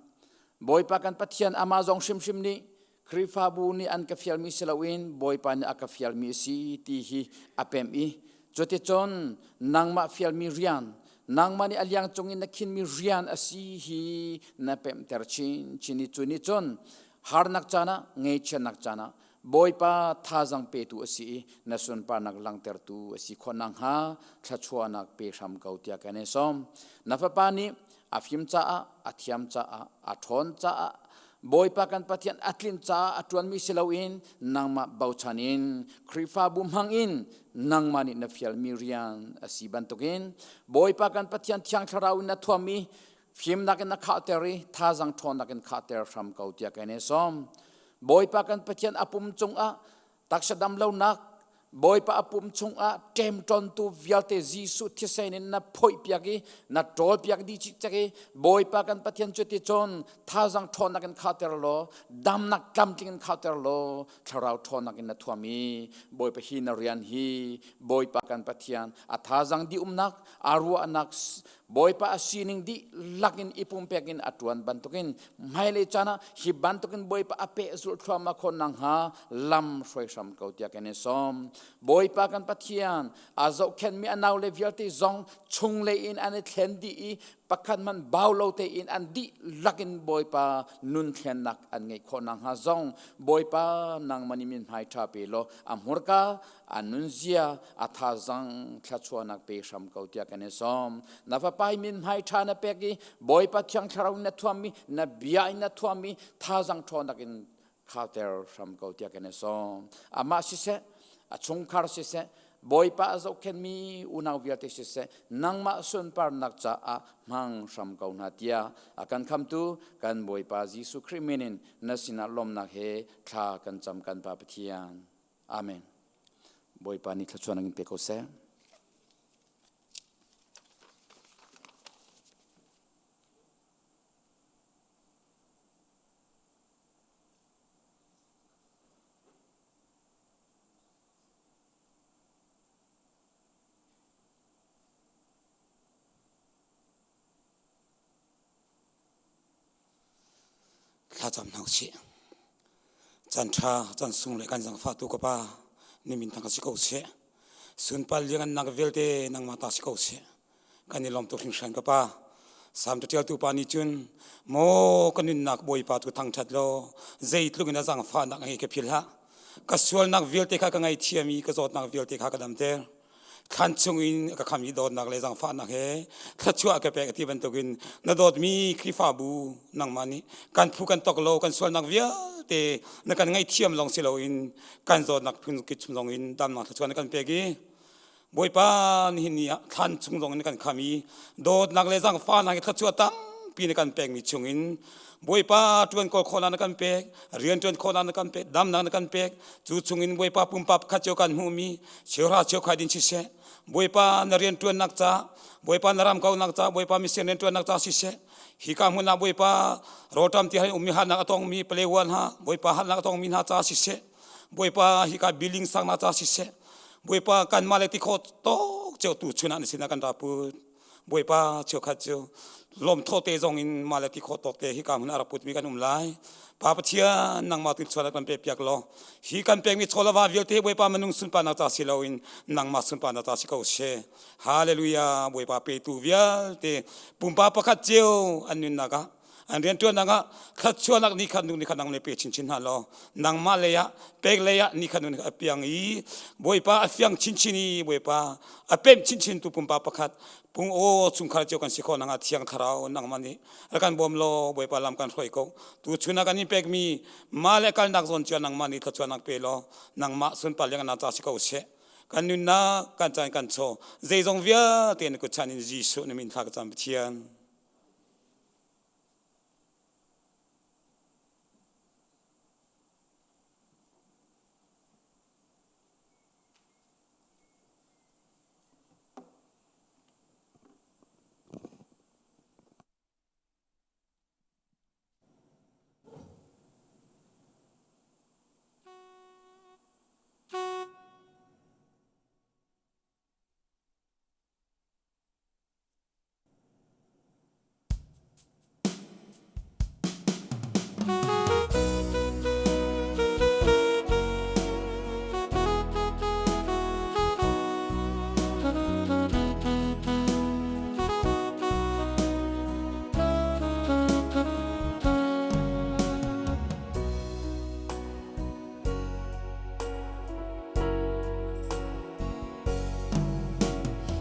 Bawipa kan Pathian amah zong hrimhrim nih Khrihfabu nih an ka fialmi si loin Bawipa nih a ka fialmi a si ti hi a pemh i cuticun nangmah fialmi rian nangmah nih a liang cung in na khinmi rian a si hi na pemhter chinchin i cu nih cun harnak caan ah ngeichiatnak caan ah Bawipa thazang petu a si i na sunparnak langhtertu a si khawh nakhnga thluachuahnak pe hram ko tiah kan in sawm. Na fapa nih a fim caah, a thiam caah, a ṭhawn caah, Bawipa kan Pathian a tlin caah a ṭuanmi si loin nangmah bochan in Khrihfabu hmang in nangmah nih na fialmi rian a si bantukin Bawipa kan Pathian Thiang Thlarau in na thuam i fimnak in na khahter i thazang ṭhawnnak in khahter hram ko tiah kan in sawm. Bawipa kan Pathian a pum cungah taksa dam lonak Bawipa a pum chungah ṭemṭawntu vialte Jesuh thisen in na phoihpiak i na ṭawlpiak dih cikcek i Bawipa kan Pathian cu ti cun thazang ṭhawnnak in khahter law damnak tlamtling in khahter law thlarau ṭhawnnak in na thuam i Bawipa hi na rian hi Bawipa kan Pathian a thazang dih umnak a ruahnak Bawipa a sining dihlak in i pumpek in a ṭuan bantukin hmailei caan ah hi bantukin Bawipa a pehzulh thluahmah khawh nakhnga lam hruai hram ko tiah kan in sawm. Bawipa kan Pathian a zohkhenhmi a naule vialte zong chunglei in an i thlen dih i pakhat hmanh bau lo tein an dihlak in Bawipa nun thlennak an ngeih khawh nakhnga zong Bawipa nangmah nih min hmai ṭha pe law a hmurka a nunzia a thazang thluachuahnak pe hram ko tiah kan i sawm na fapa min hmai ṭha na pek i Bawipa Thiang Thlarau in na thuammi na bia in na thuammi thazang ṭhawnnak in khauter hram ko tiah kan i sawm amah siseh. A chungkhar siseh, Bawipa a zohkhenhmi unau vialte siseh, nangmah sunparnak caah hmang hram ko hna tiah a kan khamtu kan Bawipa Jesuh Khrih min in na sinah lawmnak he thla kan cam kan Pa Pathian. Amen. Bawipa nih thluachuah in pe ko seh. Thlacam hna usih. Caan ṭha, caan sung le kan zangfahtu ka Pa, na min thang ka si ko seh. Sunpar liangannak vialte nangmah ta si ko seh. Kan i lawm tuk hringhran ka Pa. Salm caṭialtu pa nih cun, Maw ka nunnak Bawipa cu thangṭhat law zeitluk in a zangfahnak a ngei ka philh hlah. Ka sualnak vialte kha ka ngaithiam i ka zawtnak vialte kha ka damter. Thlan chungin ka kham i dawtnak le zaangfahnak he thluachuah ka pek ti bantukin na dawtmi Khrihfabu nangmah nih kan phu kan tok lo kan sualnak vialte na kan ngaihthiam lawng si loin kan zawtnak phun kip chung zong in damnak thluachuah na kan pek i Bawipa nihin ni ah thlan chung zong in na kan kham i dawtnak le zaangfahnak he thluachuah tampi na kan pekmi chungin Bawipa ṭuan kawl khawhnak na kan pek, rian ṭuan khawhnak na kan pek, damnak na kan pek. Cu chungin Bawipa pumpak pakhat cio kan hmuhmi cheuhra cheukhai din siseh, Bawipa na rian ṭuannak ca, Bawipa na ram kaunak ca, Bawipa mission rian ṭuannak ca siseh, hika hmun ah Bawipa rawlṭam ti hai ummi harnak a tongmi palewan ha, Bawipa harnak a tongmi hna ca siseh, Bawipa hika building saknak ca siseh, Bawipa kanmah le ti khawh tawk cio tu chun ah na sinah kan ra put. Bawipa cheukhat cu lawmthaw te zong in mah le ti khawh tawk te hika hmun a rak putmi kan um lai. Pa Pathian nangmah tu chuan kan pek piak law hi kan pekmi chawlava vialte Bawipa minung sunparnak ca si loin nangmah sunparnak ca si ko she. Hallelujah Bawipa petu vialte pumpa pakhat cio an nunnak ah an rianṭuannak ah thluachuahnak ni khat nu ni khat nang le pe chinchin hna law nangmah lei ah pek lei ah ni khat nu ni khat a piang i Bawipa a fiang chinchin i Bawipa a pemh chinchin tu pumpak pakhat pung aw chungkhar cio kan si khawh nang ah thiang thlarau nangmah nih rak kan bawm law Bawipa lam kan hruai ko tu chun ah kan in pekmi mah le kalnak zawn cio nangmah nih thluachuahnak pe law nangmah sunpar liangannak ca si ko seh kan nunnak kan caan kan chaw zeizong vialte na kut chan in Jesuh na min thla ka cam Pathian.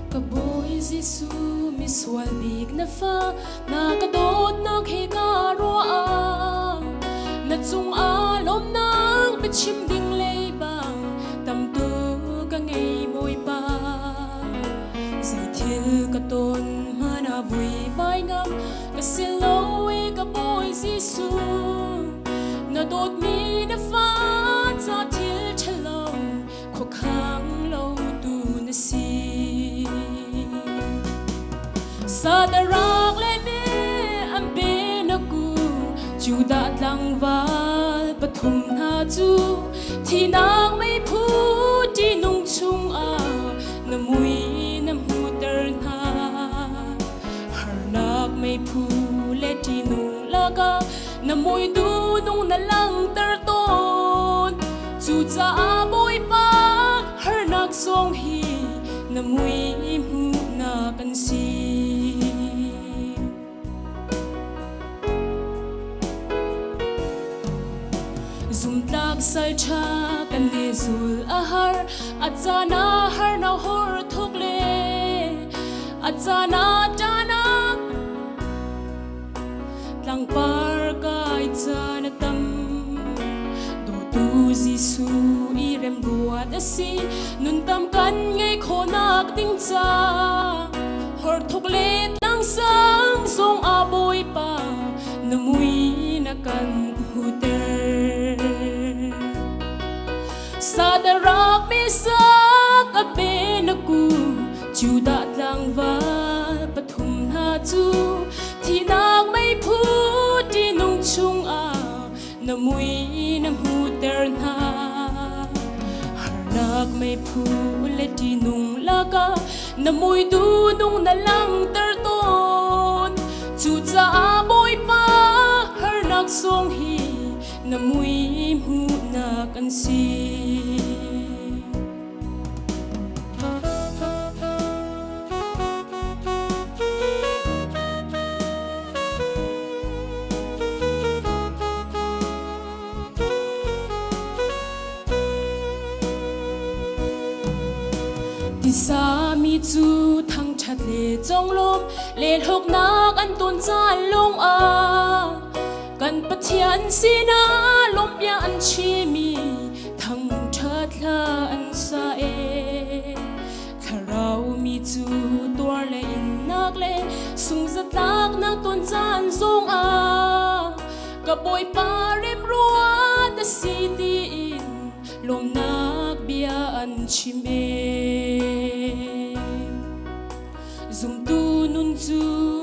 Ka Bawi Jesuh misual bik na fa na ka dawtnak he ka ruah na cungah lawmnak biachim ding leiba tam tuk ka ngei Bawipa zeithil ka ton hmanh ah vui vai ngam ka si lo i ka Bawi Jesuh na dawtmi na fa ca thil ṭhalo khuakhang lo tu na si. Sadarak le me an pe na ku Judah tlangval pathum hna cu thinak meiphu ṭihnung chungah na mui na hmuhter hna. Harnak meiphu le ṭihnung lakah na mui duhnung na langhter tawn. Cucaah Bawipa harnak zong hi na mui hmuhnak an si. Zumtlak salṭha kan i zul a har, a caan ah har na hor thuk le a caan ah ṭahnak Tlangpar kai caan a tam, dawtu Jesuh i rem. Remruat a si nun tam kan ngei khawhnak ding ca Horthuk le tlangsang zong ah Bawipa na mui na kan hmuhter. Sadarak misak a pe na ku Judah tlangval pathum hna cu thihnak meiphu ṭihnung chungah na mui na hmuhter hna. Harnak meiphu le ṭihnung lakah na mui duhnung na langhter tawn. Cucaah Bawipa harnak sung hi na mui hmuhnak an si. Tisami cu thangṭhat le conglawmh le hlawknak an ton caan lawngah kan Pathian sinah lawmhbia an chimi thangṭhat hla an sa e. Thlarau mi cu tuar le innak le sungzatlaknak ton caan zongah ka Bawipa remruat a si tiin lawmnak bia an chim e. Zumtu nun cu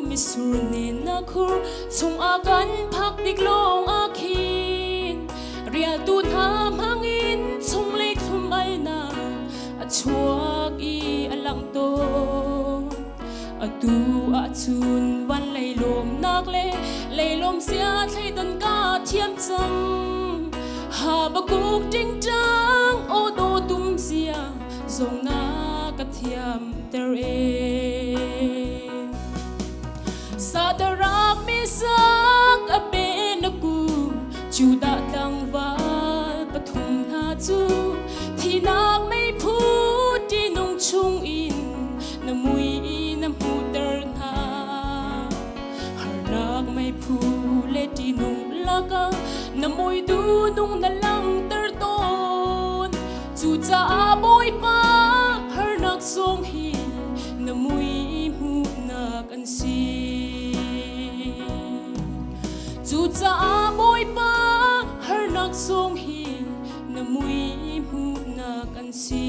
misur nen na khur chungah kan phak tik lawng ah khin rialtu hna hmangin chunglei thlum alnak a chuak i a lang tawn. Atu ahcun van lei lawmnak le leilawm sia thleidan ka thiam cang. Habakuk ṭingṭang aw daw tum zia zong na ka thiamter e. Sadarak misak a pe na ku Judah tlangval pathum hna cu thinak meiphu ṭihnung chungin na mui na hmuhter hna. Harnak meiphu le ṭihnung lakah na mui duhnung na langhter tawn. Cucaah Bawipa harnak zong hi na mui hmuhnak an si. Cucaah Bawipa harnak zong hi na mui hmuhnak an si.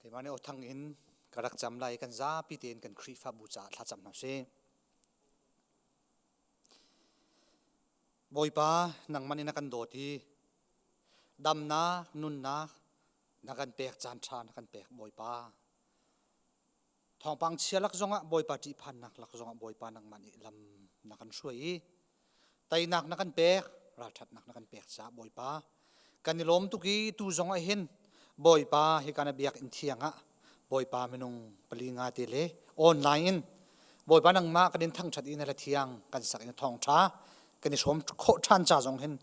Keimah nih awthang in ka rak cam lai kan zapi tein kan Khrihfabu caah thlacam hna sih. Bawipa nangmah nih na kan dawt i damnak nunnak na kan pek caan ṭha na kan pek Bawipa. Thawngpang chia lak zongah Bawipa ṭihphannak lak zongah Bawipa nangmah nih lam na kan hruai i teinak na kan pek ralṭhatnak na kan pek caah Bawipa kan i lawm tuk i tu zongah hin Bawipa hika na biakinn thiang ah Bawipa minung pali nga te le online in Bawipa nangmah kan in thangṭhat i na la thiang kan sak in thawngṭha kan i hrawm khawh ṭhan ca zong hin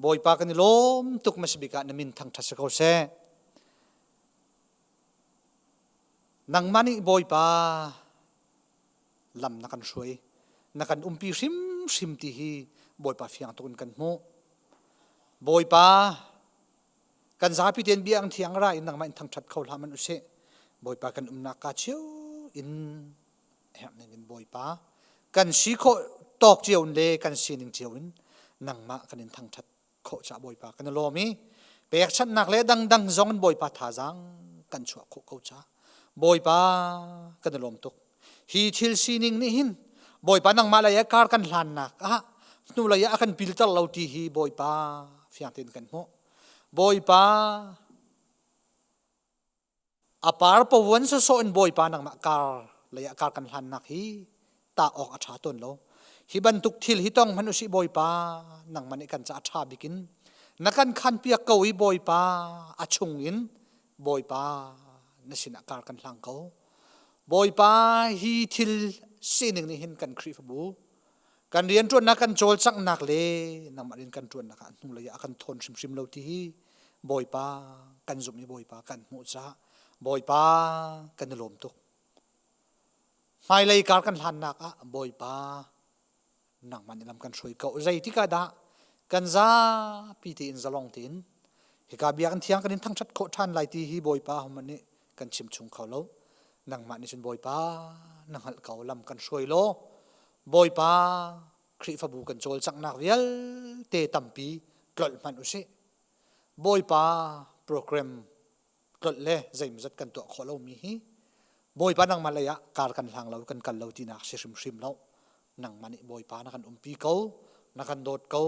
Bawipa kan i lawm tuk masibik ah na min thangṭhat si ko seh. Nangmah nih Bawipa lam na kan hruai, na kan umpi hrimhrim ti hi Bawipa fiang tuk in kan hmuh. Bawipa, kan zapi tein bia ang thiang ra in nangmah in thangṭhat kho hlah man usih. Bawipa kan umnak ka cio in herh ning in Bawipa kan si khawh tawk cio in le kan sining cio in nangmah kan in thangṭhat khawh cah Bawipa kan i lawm i pekchanhnak le dangdang zong in Bawipa thazaang kan chuah khawh ko ca Bawipa kan i lawm tuk hi thil sining nih hin Bawipa nangmah lei ah kar kan hlannak ah hnu lei ah a kan pilter lo ti hi Bawipa fiang tein kan hmuh Bawipa A par pavuan sawsawh in Bawipa nangmah kar lei ah kar kan hlannak hi tah awk a ṭha tawn lo. Hi bantuk thil hi tong hmanh usih Bawipa nangmah nih kan caah ṭha bik in na kan khanpiak ko i Bawipa a chung in Bawipa na sinah kar kan hlang ko. Bawipa hi thil sining nih hin kan Khrihfabu. Kan rianṭuannak kan cawlcanghnak le nangmah rian kan ṭuannak ah hnulei ah a kan thawn hrimhrim lo ti hi Bawipa kan zumh i Bawipa kan hmuh caah Bawipa kan i lawm tuk. Hmailei kar kan hlannak ah Bawipa nangmah nih lam kan hruai ko. Zeitik ah dah kan zapi tein zalong tein hika biakinn thiang kan in thangṭhat khawh ṭhan lai ti hi Bawipa hohmanh nih kan chim chung kho lo. Nangmah nih cun Bawipa na hngalh ko lam kan hruai law Bawipa Khrihfabu kan cawlcanghnak vialte tampi tlolh hmanh usih. Bawipa program tlolh le zeimawzat kan tuah khawh lomi hi Bawipa nangmah lei ah kar kan hlang lo kan kal lo tinak si hrimhrim lo. Nangmah nih Bawipa na kan umpi ko, na kan dawt ko,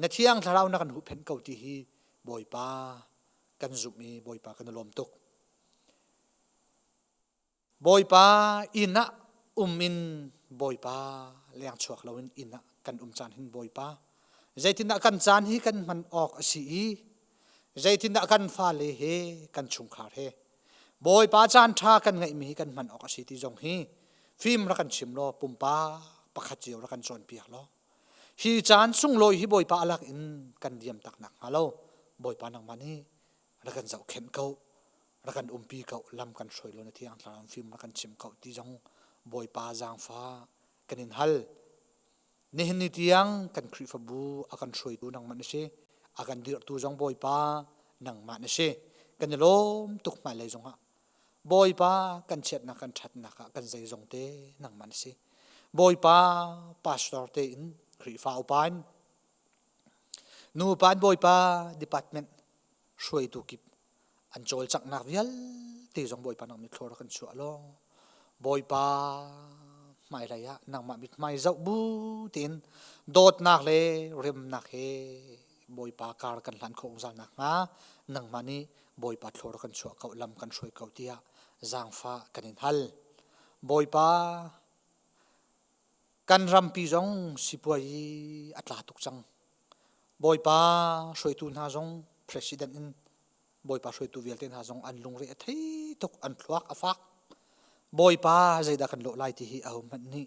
na thiang thlarau na kan huhphenh ko ti hi Bawipa kan zumh i Bawipa kan i lawm tuk. Bawipa inn ah um in Bawipa leng chuak loin inn ah kan um caan hin Bawipa zeitindah kan caan hi kan hman awk a si i zeitindah kan fale he kan chungkhar he Bawipa caan ṭha kan ngeihmi hi kan hman awk a si ti zong hi fim rak kan chim law pumpak pakhat cio rak kan cawnpiak law hi caan sunglawi hi Bawipa alak in kan diam tak nak hnga lo Bawipa nangmah nih rak kan zohkhenh ko rak kan umpi ko lam kan hruai lo na thiang thlarau fim rak kan chim ko ti zong Bawipa zaangfa kan in hal nihin ni tiang kan Khrihfabu a kan hruaitu nangmah na si a kan dirhtu zong Bawipa nangmah na si kan i lawm tuk hmailei zongah Bawipa kan chiatnak kan ṭhatnak ah kan zeizong te nangmah na si Bawipa pastor te in Khrihfa upa in Nupa an bawipa department hruaitu kip an cawlcanghnak vialte zong bawipa nang mitthli kan chuah law bawipa hmailei ah nangmah mithmai zoh bu tein dawtnak le remnak he bawipa kar kan hlan khawh zungzal nakhnga nangmah nih bawipa thlawr kan chuah ko lam kan hruai ko tiah zaangfah kan in hal bawipa Kan rampi zong sipuai a tla tuk cang. Bawipa hruaitu hna zong president in Bawipa hruaitu vialte hna zong an lungre a thei tuk, an thluak a fak. Bawipa zeidah kan lawh lai ti hi ahohmanh nih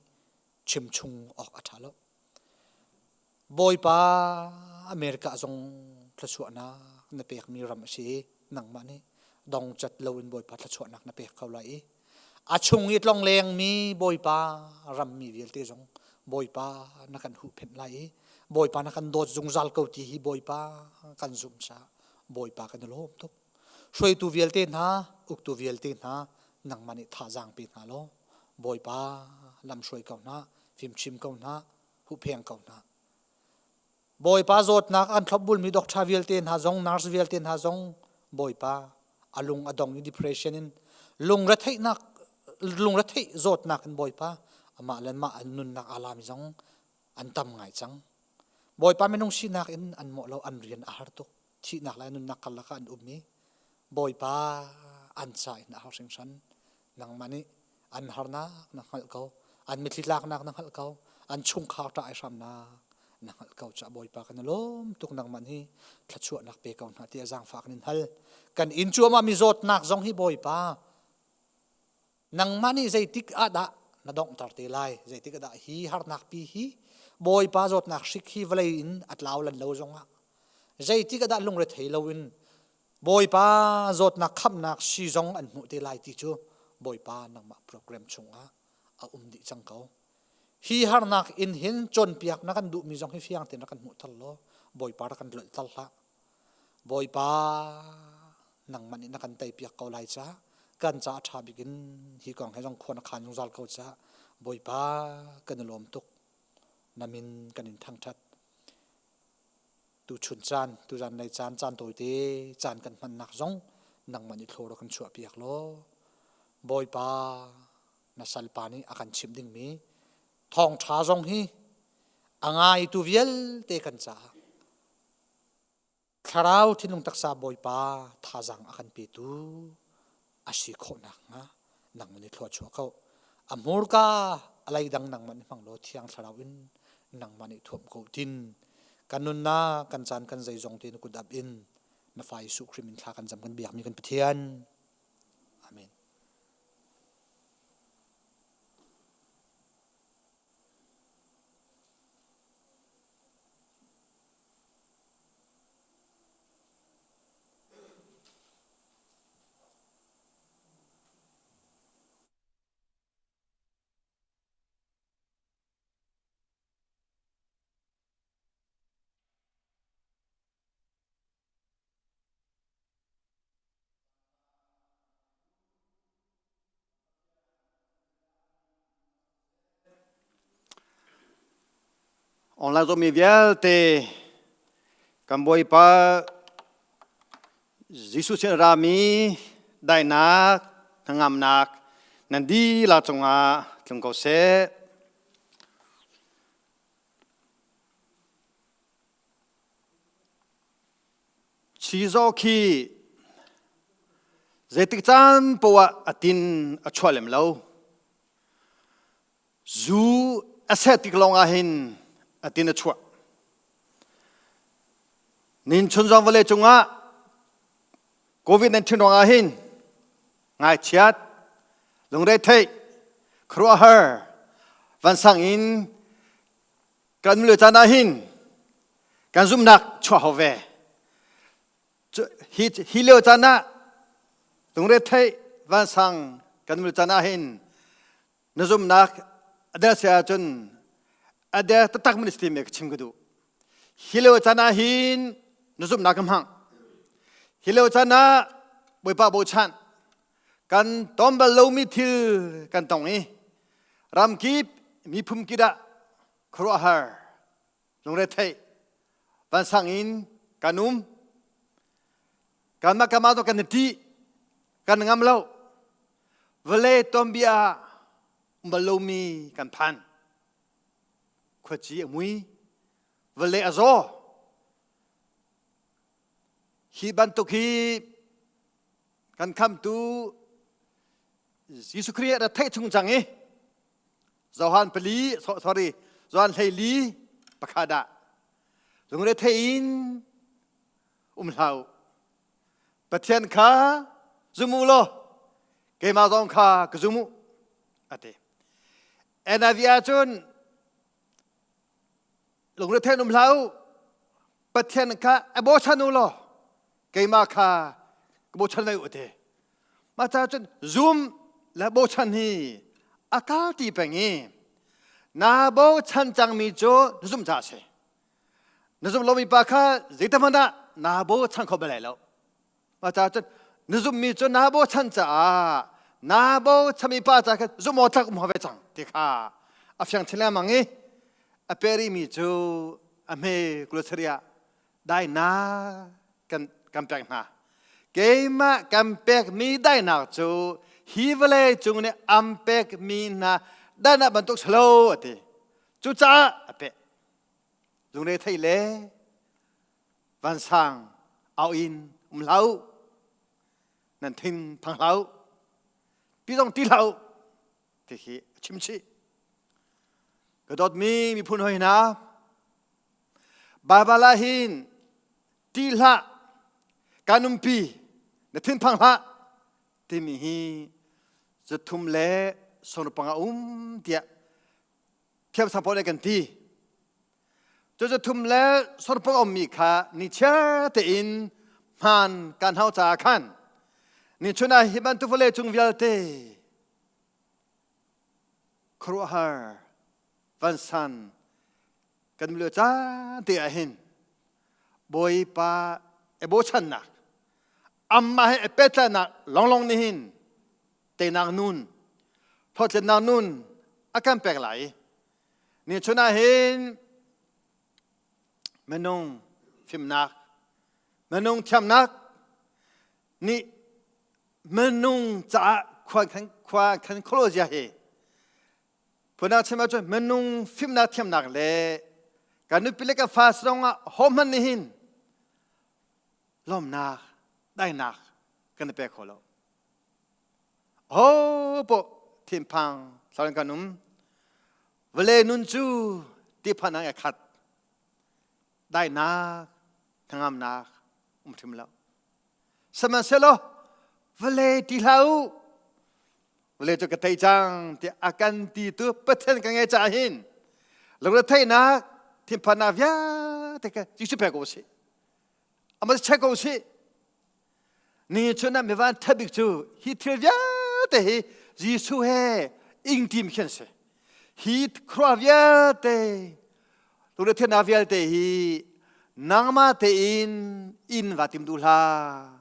chim chung awk a ṭha lo. Bawipa America zong thluachuahnak na pekmi ram a si i nangmah nih dongcat loin Bawipa thluachuahnak na pek ko lai i a chung i tlonglengmi Bawipa rammi vialte zong Bawipa na kan huhphenh lai i Bawipa na kan dawt zungzal ko ti hi Bawipa kan zumh caah Bawipa kan i lawm tuk. Hruaitu vialte hna, uktu vialte hna, nangmah nih thazaang pe hna law Bawipa lam hruai ko hna, fimchim ko hna, huhpheng ko hna. Bawipa zawtnak an thlopbulmi doctor vialte hna zong nurse vialte hna zong Bawipa a lung a dong i depression in lungretheihnak lungretheih zawtnak in Bawipa amah le mah an nunnak aa lami zong an tam ngai cang. Bawipa minung sinak in an mawh lo an rian a har tuk. Thihnak le nunnak karlak ah an um i Bawipa an ca in a har hringhran. Nangmah nih an harnak na hngalh ko an mitthli tlaknak na hngalh ko an chungkhar ṭah ai hramnak na hngalh ko caah Bawipa kan i lawm tuk nangmah hi thluachuahnak pe ko hna tiah zaangfah kan in hal kan inn cuahmah mi zawtnak zong hi Bawipa nangmah nih zeitik ah dah na donghter te lai zeitik ah dah hi harnak pi hi Bawipa zawtnak hrik hi vawlei in a tlau lan lo zongah zeitik ah dah lungrethei loin Bawipa zawtnak khamhnak sii zong an hmuh te lai ti cu Bawipa nangmah program chungah a um dih cang ko. Hi harnak in hin cawnpiak na kan duhmi zong hi fiang tein rak kan hmuhter law Bawipa rak kan lolhter hlah. Bawipa nangmah nih na kan teipiak ko lai ca kan ca a ṭha bik in hi kong he zong khua na khan zungzal ko ca Bawipa kan i lawm tuk. Na min kan in thangṭhat. Tuchun caan, tuzan lei caan, caan tawite caan kan hmannak zong nangmah nih thlaw rak kan chuahpiak law Bawipa na salpa nih a kan chimh dingmi thawngṭha zong hi a ngaitu vialte kan caah thlarau thinlung taksa Bawipa thazaang a kan petu a si khawh nakhnga nangmah nih thlua chuah ko. A hmurka a leidang nangmah nih hmang law thiang thlarau in nangmah nih thuam ko tin kan nunnak kan caan kan zeizong te na kut ap in na fa Jesuh Khrih min thla kan cam kan biakmi kan Pathian. Amen. Online zohmi vialte kan Bawipa Jesuh sin a rami daihnak, hnangamnak nan dihlak cungah tlung ko seh. Chizaw khi zeitik caan poah a tin a chuah lem lo. Zu a seh tik lawng ah hin a tin a chuah. Nin chun zong vawlei cungah COVID-19 ruangah hin ngaichiat, lungretheih, khuaruahhar, vansang in kan lio caan ah hin kan zumhnak chuah hau ve. Hi, hi lio caan ah lungretheih vansang kan lio caan ah hin na zumhnak a der si ahcun a der taktak man si timi ka chim ka duh. Hi lio caan ah hin na zumhnak ka hmang. Hi lio caan ah Bawipa bochan kan ton bal lomi thil kan tong i ramkip miphun kip ah khuaruahhar lungretheih vansang in kan um kanmah kanmah zong kan i ṭih kan ngam lo vawlei tuanbia ah um bal lomi kan phan khuaci a mui vawlei a zaw hi bantuk hi kan khamtu Jesuh Khrih a theih chung cang i Johan pali sorry Johan 14 pakhat ah lungre thei in um hlah u Pathian kha zum u law keimah zong kha ka zum u a ti NIV ahcun lungre thei in um hlah u Pathian kha a bochan u law keimah kha ka bochan ve u te mah ca cun zum le bochan hi a kal ti peng i na bochan cangmi cu na zumh ca a si na zumh lomi pa kha zeitahmanh ah naa bochan kho bal lai lo mah ca cun na zumhmi cu naa bochan caah naa bochanmi pa ca kha zumh awk tlak um ve cang ti kha a fiang chin lengmang i a perimi cu a hme kulosariah dainak kan kan pek hna keimah kan pekmi dainak cu hi vawlei cung nih an pekmi hna dainak bantuk si lo a ti cucaah a pek lungre thei le vansang au in um hlah u nan thin phang hlah u pi zong ti hlah u ti hi a chim chih ka dawtmi miphun hoi hna Baibal ah hin ṭih hlah kan umpi na thinphang hlah timi hi zathum le sawmruk a um tiah thiamsang pawl nih kan ti. Cu zathum le sawmruk a ummi kha nichiar tein hmaan kan hau caah khan nichun ah hi bantuk vawlei cung vialte khuaruahhar vansan kan lio caan te ah hin Bawipa e bochannak amah he pehtlaihnak longlong nih hin teinak nun hlawhtlinnak nun a kan pek lai ni chun ah hin minung fimnak minung thiamnak nih minung caah khua khan khua khan kholo zia hi Phundang chim ahcun minung fimnak thiamnak le kan nupi le kan fa zongah hohmanh nih hin lawmnak, daihnak kan i pe kho lo. Ho poh thinphang thlarin kan um. Vawlei nun cu tiphan ang a khat. Daihnak, hnangamnak um hrim lo. Sihmanhsehlaw vawlei ti hlah u. Vawlei cu ka tei cang tiah a kan ti tu Pathian ka ngei caah hin lungretheihnak thinphannak vialte kha Jesuh pek ko usih. Amah check ko usih. Ni chun ah mivan ṭha bik cu hi thil vialte hi Jesuh he ingtim khin si. Hi khua vialte lungretheihnak vialte hi nangmah tein inn va tim duh hlah.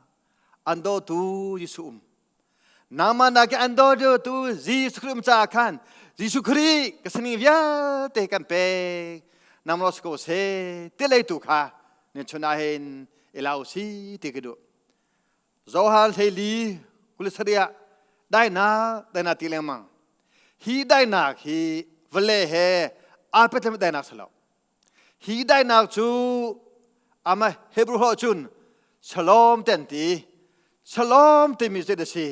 An dawtu Jesuh um. Nangmah nakin an dawtu Jesuh Khrih um caah khan Jesuh Khrih ka sining vialte kan pek. Nam lo si ko se ti lei tu kha ni chun ah hin i lau si ti ka duh. Johan hleili kulisariah dainak dainak ti lengmang. Hi dainak hi vale he aa petlami dainak si lo. Hi dainak cu ama Hebrew holh cun shalom te an ti. Shalom timi cu a si.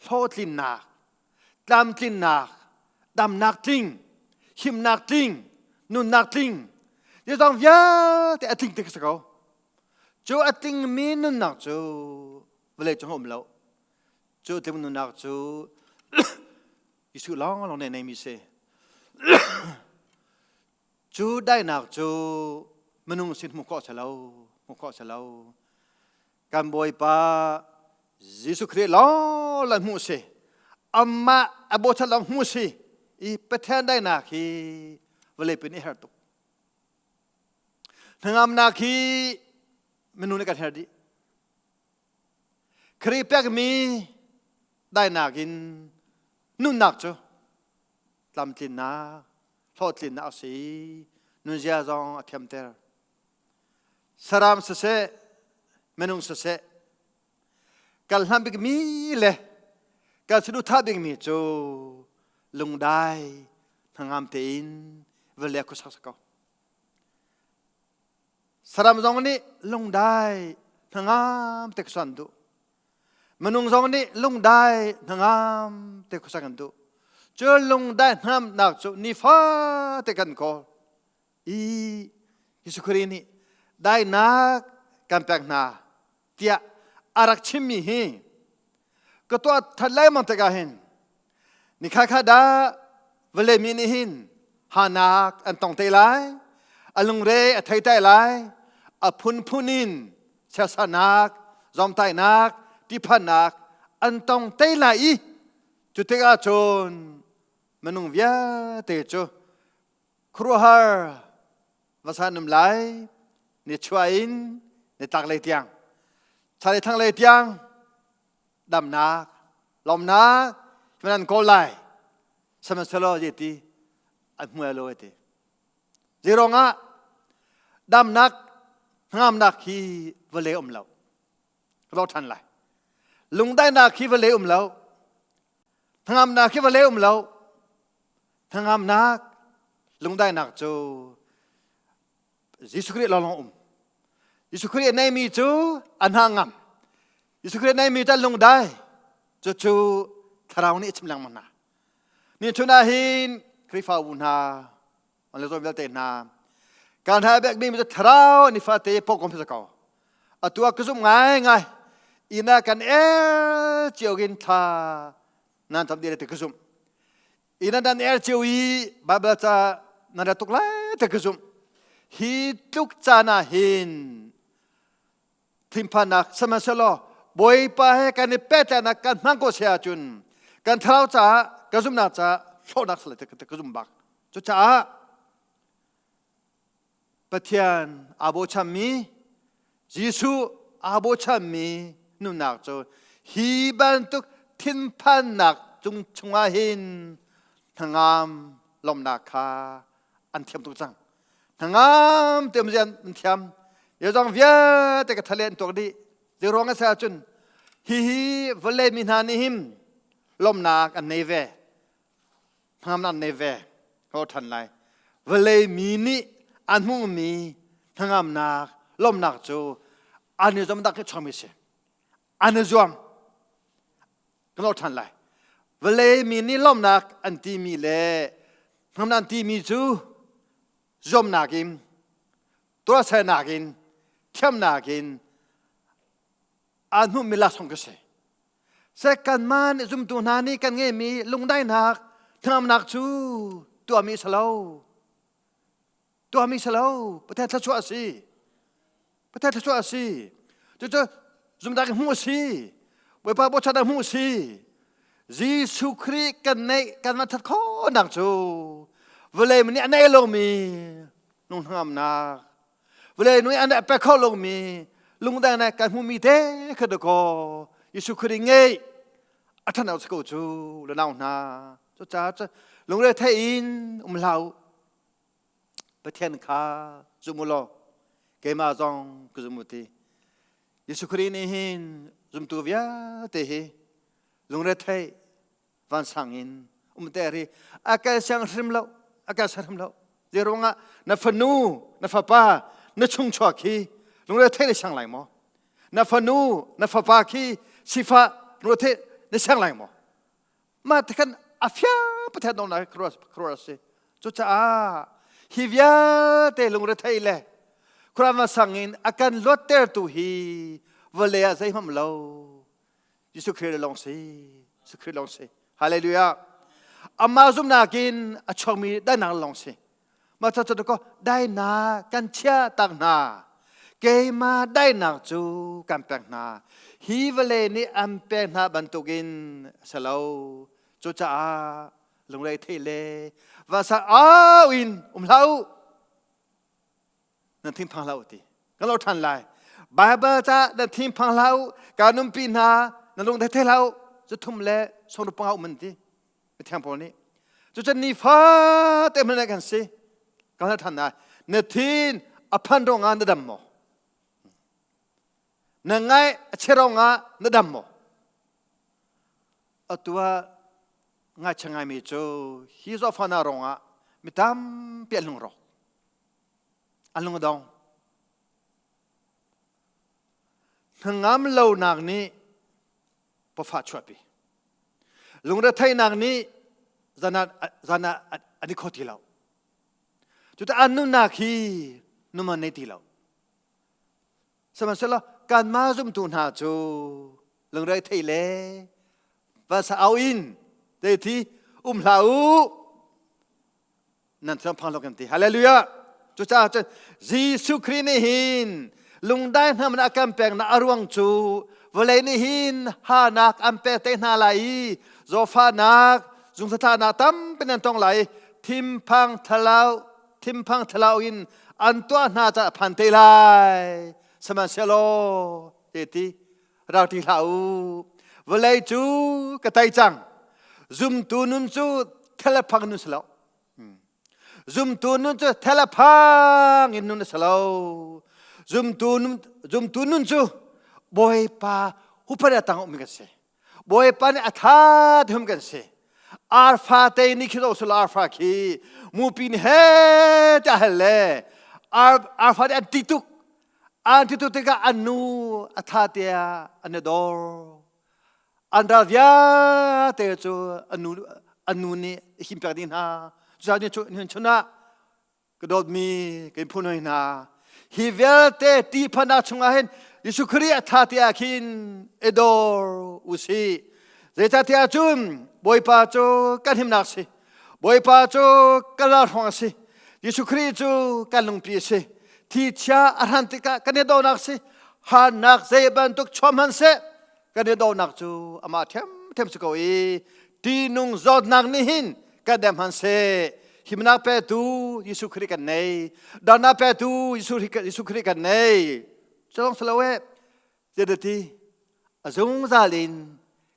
Hlawhtlinnak, tlamtlinnak, damnak tling, himnak tling, nunnak tling. Ti zong vialte a tling tik a si ko. Cu a tlingmi nunnak cu vawlei cung um lo. Cu a tling nunnak cu Jesuh lawng lawng nih neimi si. Cu daihnak cu minung sin hmuh khawh si lo, hmuh khawh si lo. Kan Bawipa Jesuh Khrih lawng lawng hmuh si. Amah a bochan lawng hmuh si. I Pathian daihnak hi vawlei pin i her tuk. Hnangamnak hi minung nih kan her dih. Khrih pekmi daihnak in nunnak cu tlamtlinnak, hlawhtlinnak a si. Nunzia zong a thiamter. Saram siseh, minung siseh, kan hlam bikmi le kan saduhthah bikmi cu lungdai hnangam tein vale khuasak si ko. Saram zong nih lungdai hnangam te khuasak an duh. Minung zong nih lungdai hnangam te khuasak an duh. Cu lungdai hnamnak cu nifate kan kawl. I Jesuh Khrih nih dainak kan pek hna tiah a rak chimmi hi ka tuah that lengmang tikah hin nikha kha dah vawlei mi nih hin hanak an tong te lai a lungre a thei tai lai a phunphun in sersanak zomtainak tiphannak an tong te lai i cu tikah cun minung vialte cu khuaruahhar vasa num lai ni chuah in ni tlak lei tiang chale thang lei tiang damnak lawmnak nan kawl lai sihmanhsehlaw zeiti an hmu lo ti zeirong ah damnak hngamnak hi vawlei um lo lo than lai lungdainak hi vawlei um lo hngamnak hi vawlei um lo hnangamnak lungdainak cu Jesuh Khrih lawng um Jesuh Khrih neimi cu a hna ngam Jesuh Khrih neimi cu lungdai cu cu thlarau nih a chim lengmang hna ni chun ah hin Khrihfabu hna an le zawn vialte hna kan hna bek mi cu thlarau nifate pawkom si ko atu ah ka zumh ngai ngai ina kan el cio in thla nan tam dih te ka zumh ina nan er cio i Bible ca nan ra tuk lai te ka zumh hi tluk caan ah hin thinphannak sihmanhsehlaw Bawipa he kan i pehtlaihnak kan hmang ko si ahcun kan thlarau caah ka zumhnak caah hlawhnak sal te ka zum bak cucaah Pathian aa bochanmi Jesuh aa bochanmi nunnak cu hi bantuk thinphannak cung chungah hin hnangam lawmhnak kha an thiam tuk cang. Hnangam te um an thiam. Zeizong vialte ka thale an tuak dih. Zeiruang a si ahcun hihi vawlei mi hna nih hin lawmhnak an nei ve. Hnangamnak an nei ve. Ho ṭhan lai. Vawlei mi nih an hmuhmi hnangamnak, lawmhnak cu an i zuam dak hi chawmi si. An i zuam. Kan lo ṭhan lai. Vawlei mi nih lawmhnak an timi le hnangamnak an timi cu zuamnak in, tuahsernak in, thiamnak in an hmuhmi laksawng ka si. Seh kanmah nih zumtu hna nih kan ngeihmi lungdaihnak hnangamnak cu tuahmi si lo. Tuahmi si lo. Pathian thluachuah a si. Pathian thluachuah a si. Cucu zumnak in hmuh a si. Bawipa bochan ah hmuh a si. Jesuh Khrih kan neih kan van that khawhnak cu vawlei nih a nei lomi nung hnangamnak vawlei nui an pe kho lomi lungdang na kan hmumi te kha dakaw Jesuh Khrih ngei a than si ko cu le nau hna cu ca cu lungre thei in um hlah u. Pathian kha zum u law keimah zong ka zum u ti. Jesuh Khrih nih hin zumtu vialte hi lungretheih vansang in umter hi a kal siang hrim lo a kal siang hrim lo zei ruangah na fanu na fapa na chungchuak hi lungretheih na siang lai maw na fanu na fapa khi sifah lungretheih na siang lai maw mah te khan a fiang pathian dawtnak khuaruah a si cucaah hi vialte lungrethei le khuaruahhar sang in a kan luattertu hi vawlei ah zeihmanh lo Jesuh Khrih lawng si Jesuh Khrih lawng si Hallelujah amah zumhnak in a chuakmi dainak lawng si mah cu cu ko dainak kan chia tak hna keimah dainak cu kan pek hna hi vawlei nih an pek hna bantukin a si lo cucaah lungrei thei le vasa au in um hlah u nan thinphang hlah u ti kan lo ṭhan lai Baibal ca nan thinphang hlah u ka nunpi hna nan lung thei hlah u cu thum le sawmruk panga um an ti Mithiang Paul nih cucun nifate hmanh kan si kan hal ṭhan lai na thin a phan ruangah na dam maw na ngaih a chia ruangah na dam maw atu ah ngaihchia ngaimi cu hi zawtfahnak ruangah mi tampi an lungrawk an lung a dong hnangam lonak nih pafa chuahpi lungretheihnak nih zan ah an i kho ti lo cucaah an nunnak hi numan nei ti lo sihmanhsehlaw kanmah zumtu hna cu lungrethei le vansa au in te thi um hlah u nan thiang phang lo kan ti hallelujah cucaah cun Jesuh Khrih nih hin lungdai hna man a kan pek na a ruang cu vawlei nih hin hanak an pek te hna lai i zawfahnak zungthathanak tampi nan tong lai thinphang thalau thinphang thalau in an tuah hna ca phan te lai sihmanhsehlaw te ti rak ti hlah u vawlei cu ka tei cang zumtu nun cu thelaphang nun si lo zumtu nun cu thelaphang in nun a si lo zumtu nun zumtu nun cu bawipa hupat a tang ummi kan si bawipa nih a tha te hum kan si arfa te ni khi zo sula arfa khi mupi ni he ta hel le ar arfa nih an ti tuk An ti tuk tikah an nu a tha tiah an i dor. An ral vialte cu an nu, an nu nih a him pek dih hna. Cucaah ni chun ah ka dawtmi kan phun hoi hna. Hi vialte tihphannak chungah hin Jesuh Khrih a tha tiah khin i dor u sih. Zeicahtiah cun Bawipa cu kan himnak si. Bawipa cu kan ralhruang a si. Jesuh Khrih cu kan lungpi a si. Thi chia a hran tikah kan i donak si. Harnak zei bantuk chuah hmanhseh kan i donak cu amah ṭhiamṭhiam si ko i ṭihnung zawtnak nih hin kan dem hmanhseh himnak petu Jesuh Khrih kan nei. Damnak petu Jesuh Khrih kan nei. Cu lawng si lo eh. Zeidati a zungzal in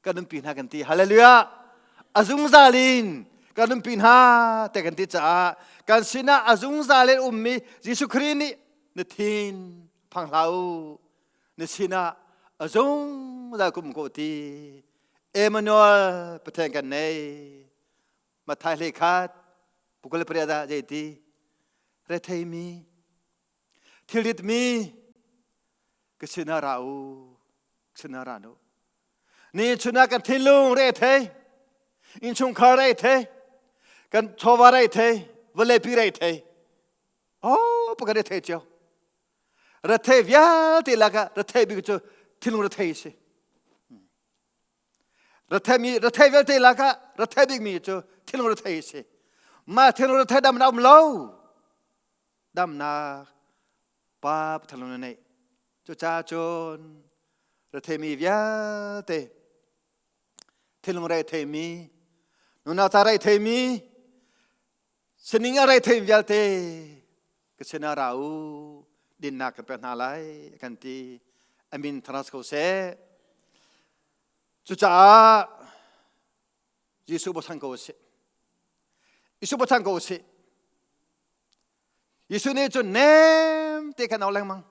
kan nunpi hna kan ti. Hallelujah! A zungzal in kan nunpi hna te kan ti caah kan sinah a zungzal in ummi Jesuh Khrih nih na thin phang hlah u. Na sinah a zungzal kum ko ti. Emmanuel Pathian kan nei. Matthai hlei khat pukul pariat ah zei ti retheimi thilritmi ka sinah ra u ka sinah ra nu ni chun ah kan thinlung re thei innchungkhar re thei kan chawva re thei vawleipi re thei oh pakhat re thei cio rethei vialte lakah rethei bik cu thinlung rethei a si Rethei rethei vialte lakah rethei bikmi cu thinlung rethei a si mah thinlung rethei dam na um lo damnak pa Pathian na neih cucaah cun retheimi vialte thinlung retheimi nunau ta retheimi sining a retheimi vialte ka sinah ra u dinnak kan pek hna lai kan ti amin tharas ko seh cucaah Jesuh bochan ko usih Jesuh bochan ko usih. Jesuh nih cun nem te khan au lengmang.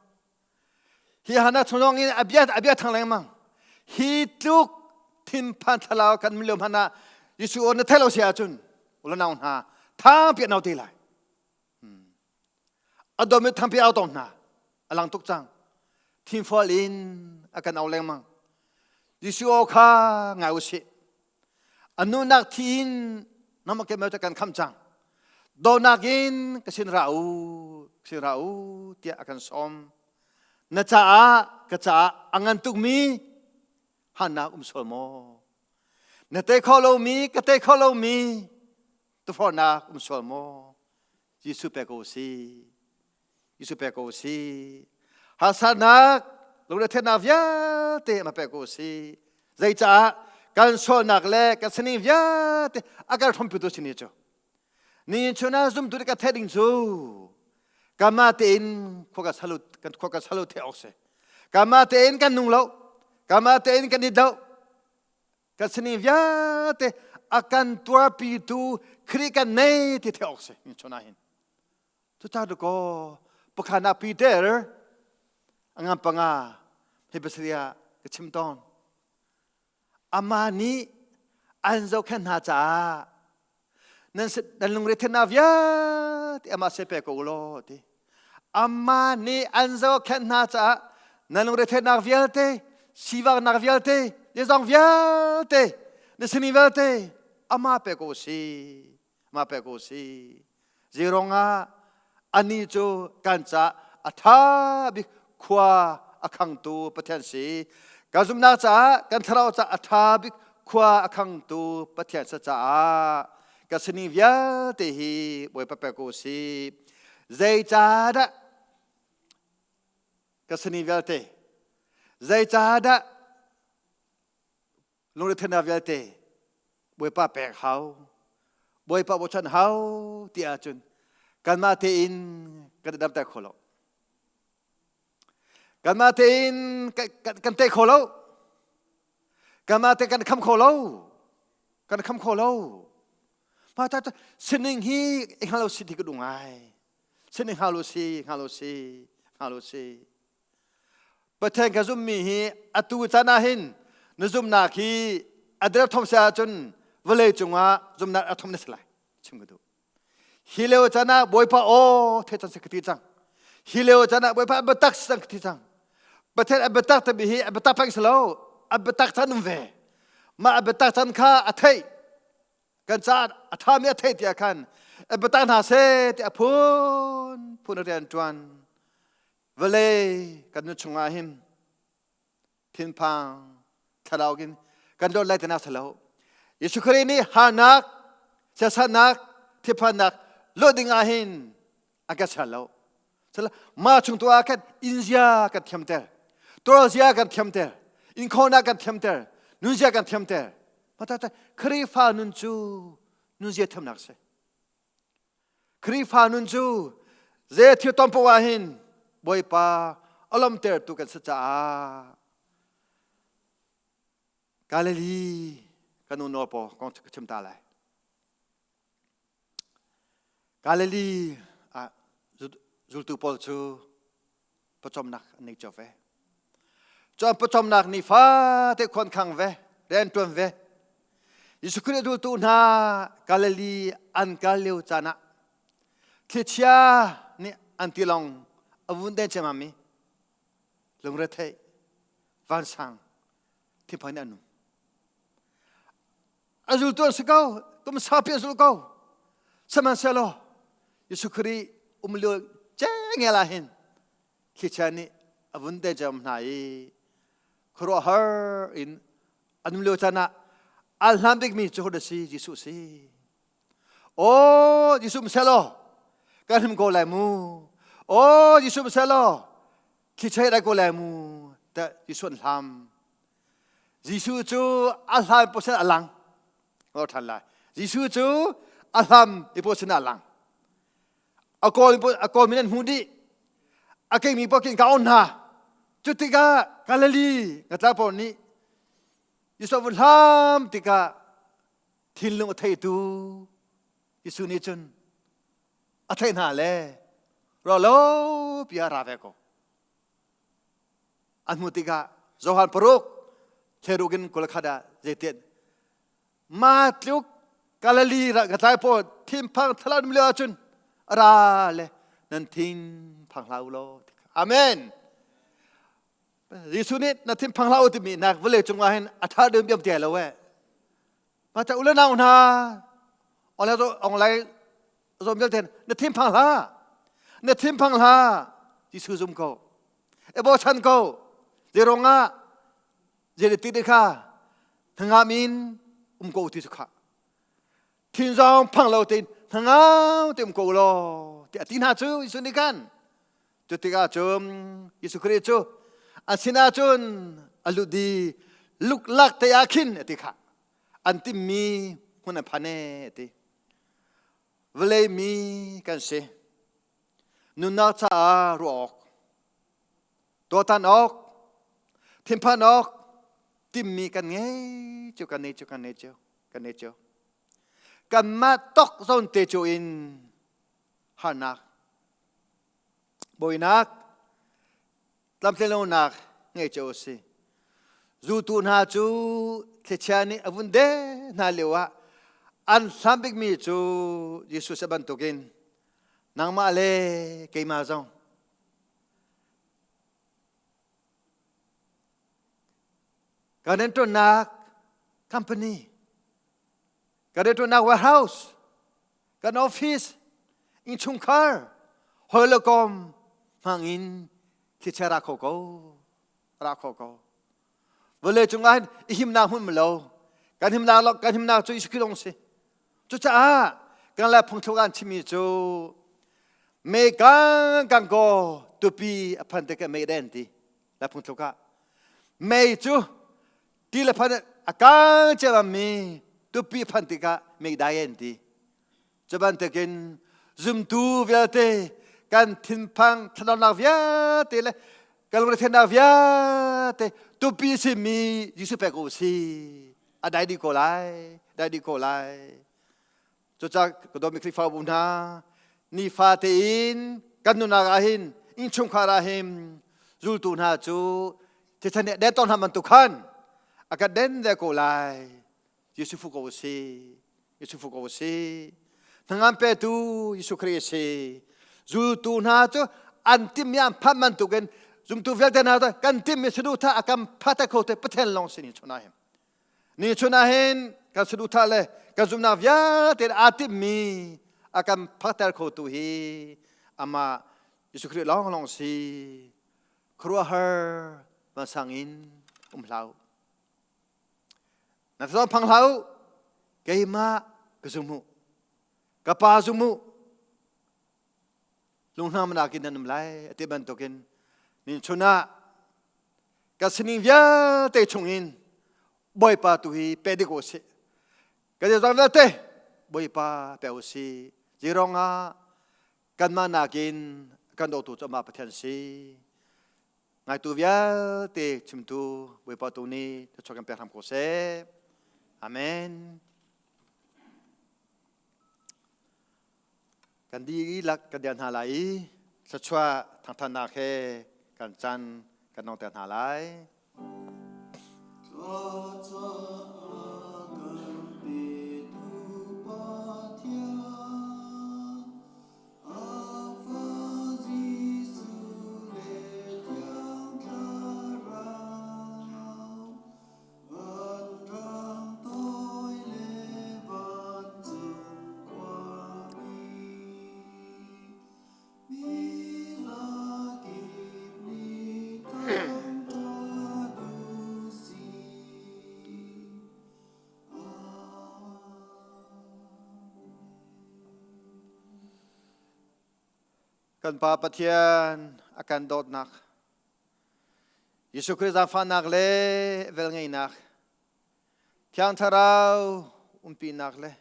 Hi hana chung in a bia a bia thang lengmang. Hi tluk thinphan thlalau kan lio hmanh ah Jesuh aw na thei lo si ahcun ulanau hna thangpi an au te lai. A dawmi thangpi au tong hna. A lang tuk cang. Thinfual in a kan au lengmang. Jesuh aw kha ngai u sih. A nunak thi in nama ke kan kham cang. Dawnak in ka sin ra u, ka sin ra u tiah a kan sawm. Na caah ka caah a ngan tukmi hannak um sual maw? Na tei kho lomi ka tei kho lomi tufornak um sual maw? Jesuh pe ko si. Jesuh pe ko si. Harsatnak, lungretheihnak vialte ma pe ko si. Zeicaah kan sualnak le kan sining vialte a kan hrawmpitu si ni cu. Ni chun ah zumtu ka theih ding cu kanmah tein khua ka salu kan khua ka salu the awk si. Kanmah tein kan nung lo. Kanmah tein kan i do. Kan sining vialte a kan tuarpitu Khrih kan nei ti theih awk si ni chun ah hin. Cucaah dakaw pakhatnak Peter a ngan panga hi pasarih ah ka chim tawn. Amah nih an zohkhenh hna caah nan nan lungretheihnak vialte amah se pe ko u law ti. Amah nih an zohkhenh hna caah nan lungretheihnak vialte, sivaknak vialte, zeizong vialte, na sinin vialte amah pe ko u si. Mah pe ko si. Zeirong ah anih cu kan ca a ṭha bik khua a khangtu Pathian si. Kan zumhnak caah kan thlarau caah a ṭha bik khua a khangtu Pathian si caah ka sining vialte hi Bawipa pe ko si. Zeicahdah ka sining vialte zeicahdah lungretheihnak vialte Bawipa pek hau Bawipa bochan hau ti ahcun kanmah tein kan i damter kho lo kanmah tein kan tei kho lo kanmah te kan kham kho lo kan kham kho lo mah ta sining hi i hngal lo si ti ka duh ngai sining hngal lo si hngal lo si hngal lo si Pathian ka zummi hi atu caan ah hin na zumnak hi a derthawm si ahcun vawlei cungah zumnak a thom na si lai chim ka duh. Hi lio caan ah Bawipa aw thei cang si ka ti cang. Hi lio caan ah Bawipa a biatak si cang ka ti cang. Pathian a biatak timi hi a biatak peng si lo a biatak caan um ve. Mah a biatak caan kha a theih kan caah a ṭhami a theih tiah khan a biatak hna seh ti a phun phun a rian ṭuan. Vawlei kan nu chungah hin thinphang thlarau in kan dawt lai tinak silo. Jesuh Khrih nih harnak, siasatnak, thiphannak luat ding ah hin a kan ser lo. Mah chung tu ah khan inzia kan thiamter, tuarzia kan thiamter, inkhawhnak kan thiamter, nunzia kan thiamter. Mata Khrihfa nun cu nunzia thiamnak si. Khrihfa nun cu zei thil ton poah ah hin Bawipa a lawmtertu kan si caah Galilee kan nu nawl paw kong ka chim ta lai. Galilee ah zultu pawl cu pawcawmnak an nei cio ve. Cun pawcawmnak ni fate khuan khang ve, rian ṭuan ve. Jesuh Khrih zultu hna Galilee an kal lio caan ah thlichia nih an tilawng a vun den ciammam i lungretheih vansang thiphan an um. A zultu an si ko, kum saupi an zul ko. Sihmanhsehlaw Jesuh Khrih um lio cengel ah hin thlichia nih a vun te cam hna i khuaruahhar in an um lio caan ah al hlan bikmi cu a si Jesuh si. Aw Jesuh selaw kan him ko lai mu. Aw Jesuh selaw thlichia rai ko lai mu ta Jesuh an hlam. Jesuh cu a hlan posen a lang. Ngor ṭhan lai. Jesuh cu a hlam i posen a lang. A kawl a kawl min an hmuh dih. A keimi paoh kin ka on hna. Cu tikah Galilee ngatla pawl nih Jesuh vun hlam tikah thinlung a theitu Jesuh nih cun a theih hna le. Ro lo pia ra ve ko. An hmuh tikah Johan paruk thleruk in kulakhat ah zeitin ma tluk Galilee ra ka tlai po thinphang thalan mi ahcun ra le nan thin phang hlah u law. Amen. Jesuh nih na thinphang hlah u timi nak vawlei cungah hin a ṭha deuh biam ti lo eh. Ma ta ule nau hna online online zom vialte na thinphang hlah. Na thinphang hlah. Jesuh zum ko. E bochan ko. Zerong ah zei ti kha hnangam in um ko ti cu kha. Thin zong phang lo tein hnangam te um ko law ti a ti hna cu Jesuh nih khan. Cu tikah cun Jesuh Khrih cu an sinah cun a lut i luklak te ah khin a ti kha an timmi hmun an phan e a ti. Vawlei mi kan si. Nunnak caah ruah awk, tuahtan awk, thinphan awk timmi kan ngei cio kan nei cio kan nei cio kan nei cio. Kanmah tok zawn te cu in harnak Bawinak tlamtlinlonak ngei cio a si. Zultu hna cu thlichia nih a vun de hna lioah an hlam bikmi cu Jesuh sa bantukin nangmah le keimah zong kan rianṭuannak company kan rianṭuannak warehouse kan office innchungkhar hawi le kom hmangin thlichia ra kho ko ra kho ko vawlei cungah hin i himnak hmun lo kan himnak kan himnak cu Jesuh Khrih lawng si cucaah kan lai phungthluk an chimmi cu me kang kang ko tupi a phan te ke mei den ti lai phungthluk ah mei cu ti le phan a kang ciammam mi tupi phan tikah mei dai an ti cu bantukin zumtu vialte kan thinphang thlacamnak vialte le kan lungrethennak vialte tupi simi Jesuh pek u si a dai dih ko lai dai dih ko lai Cucaah ka dawtmi Khrihfabu hna, nifa tein kan nunnak ah hin innchungkhar ah hin zultu hna cu thisen nih den tawn hna bantuk khan a kan den ve ko lai. Jesuh fu ko si. Jesuh fu ko si. Hnangam petu Jesuh Khrih a si. Zultu hna cu an timmi an phanh bantukin zumtu vialte hna cu kan timmi saduhthah a kan phat kho te Pathian lawng sin in chun ahim. Ni chun ah hin kan saduhthah le kan zumhnak vialte aa timmi a kan phakter khotu hi amah Jesuh Khrih lawnglawng si. Khuaruahhar vansang in um hlah u. Na thazang phang hlah u. Keimah ka zum u. Ka pa zum u. Lunghnamnak in nan um lai a ti bantukin nin chun ah ka sining vialte chungin Bawipa tu hi pe dik u sih. Ka zeizong vialte Bawipa pe u sih. Zirong ah kanmah nakin kan dawtu cu amah Pathian si. Ngaitu vialte chimtu Bawipa tu nih thluachuah kan pek hram ko seh. Amen. Kan dihlak kan dir hna lai i thluachuah thangthatnak he kan caan kan nongter hna lai. Kan Pa Pathian a kan dawtnak Jesuh Khrih zaangfahnak le velngeihnak, Thiang Thlarau umpinak le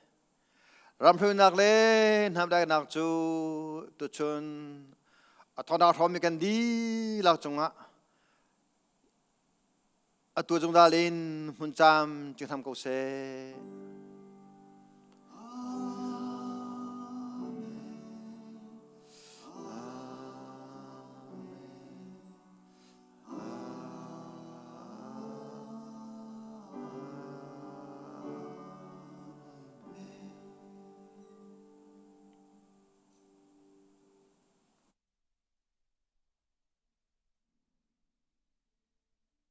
ramhruainak le hnamdaiknak cu tuchun a thawnak hrawmmi kan dihlak cungah atu zungzal in hmun cam cing hram ko seh.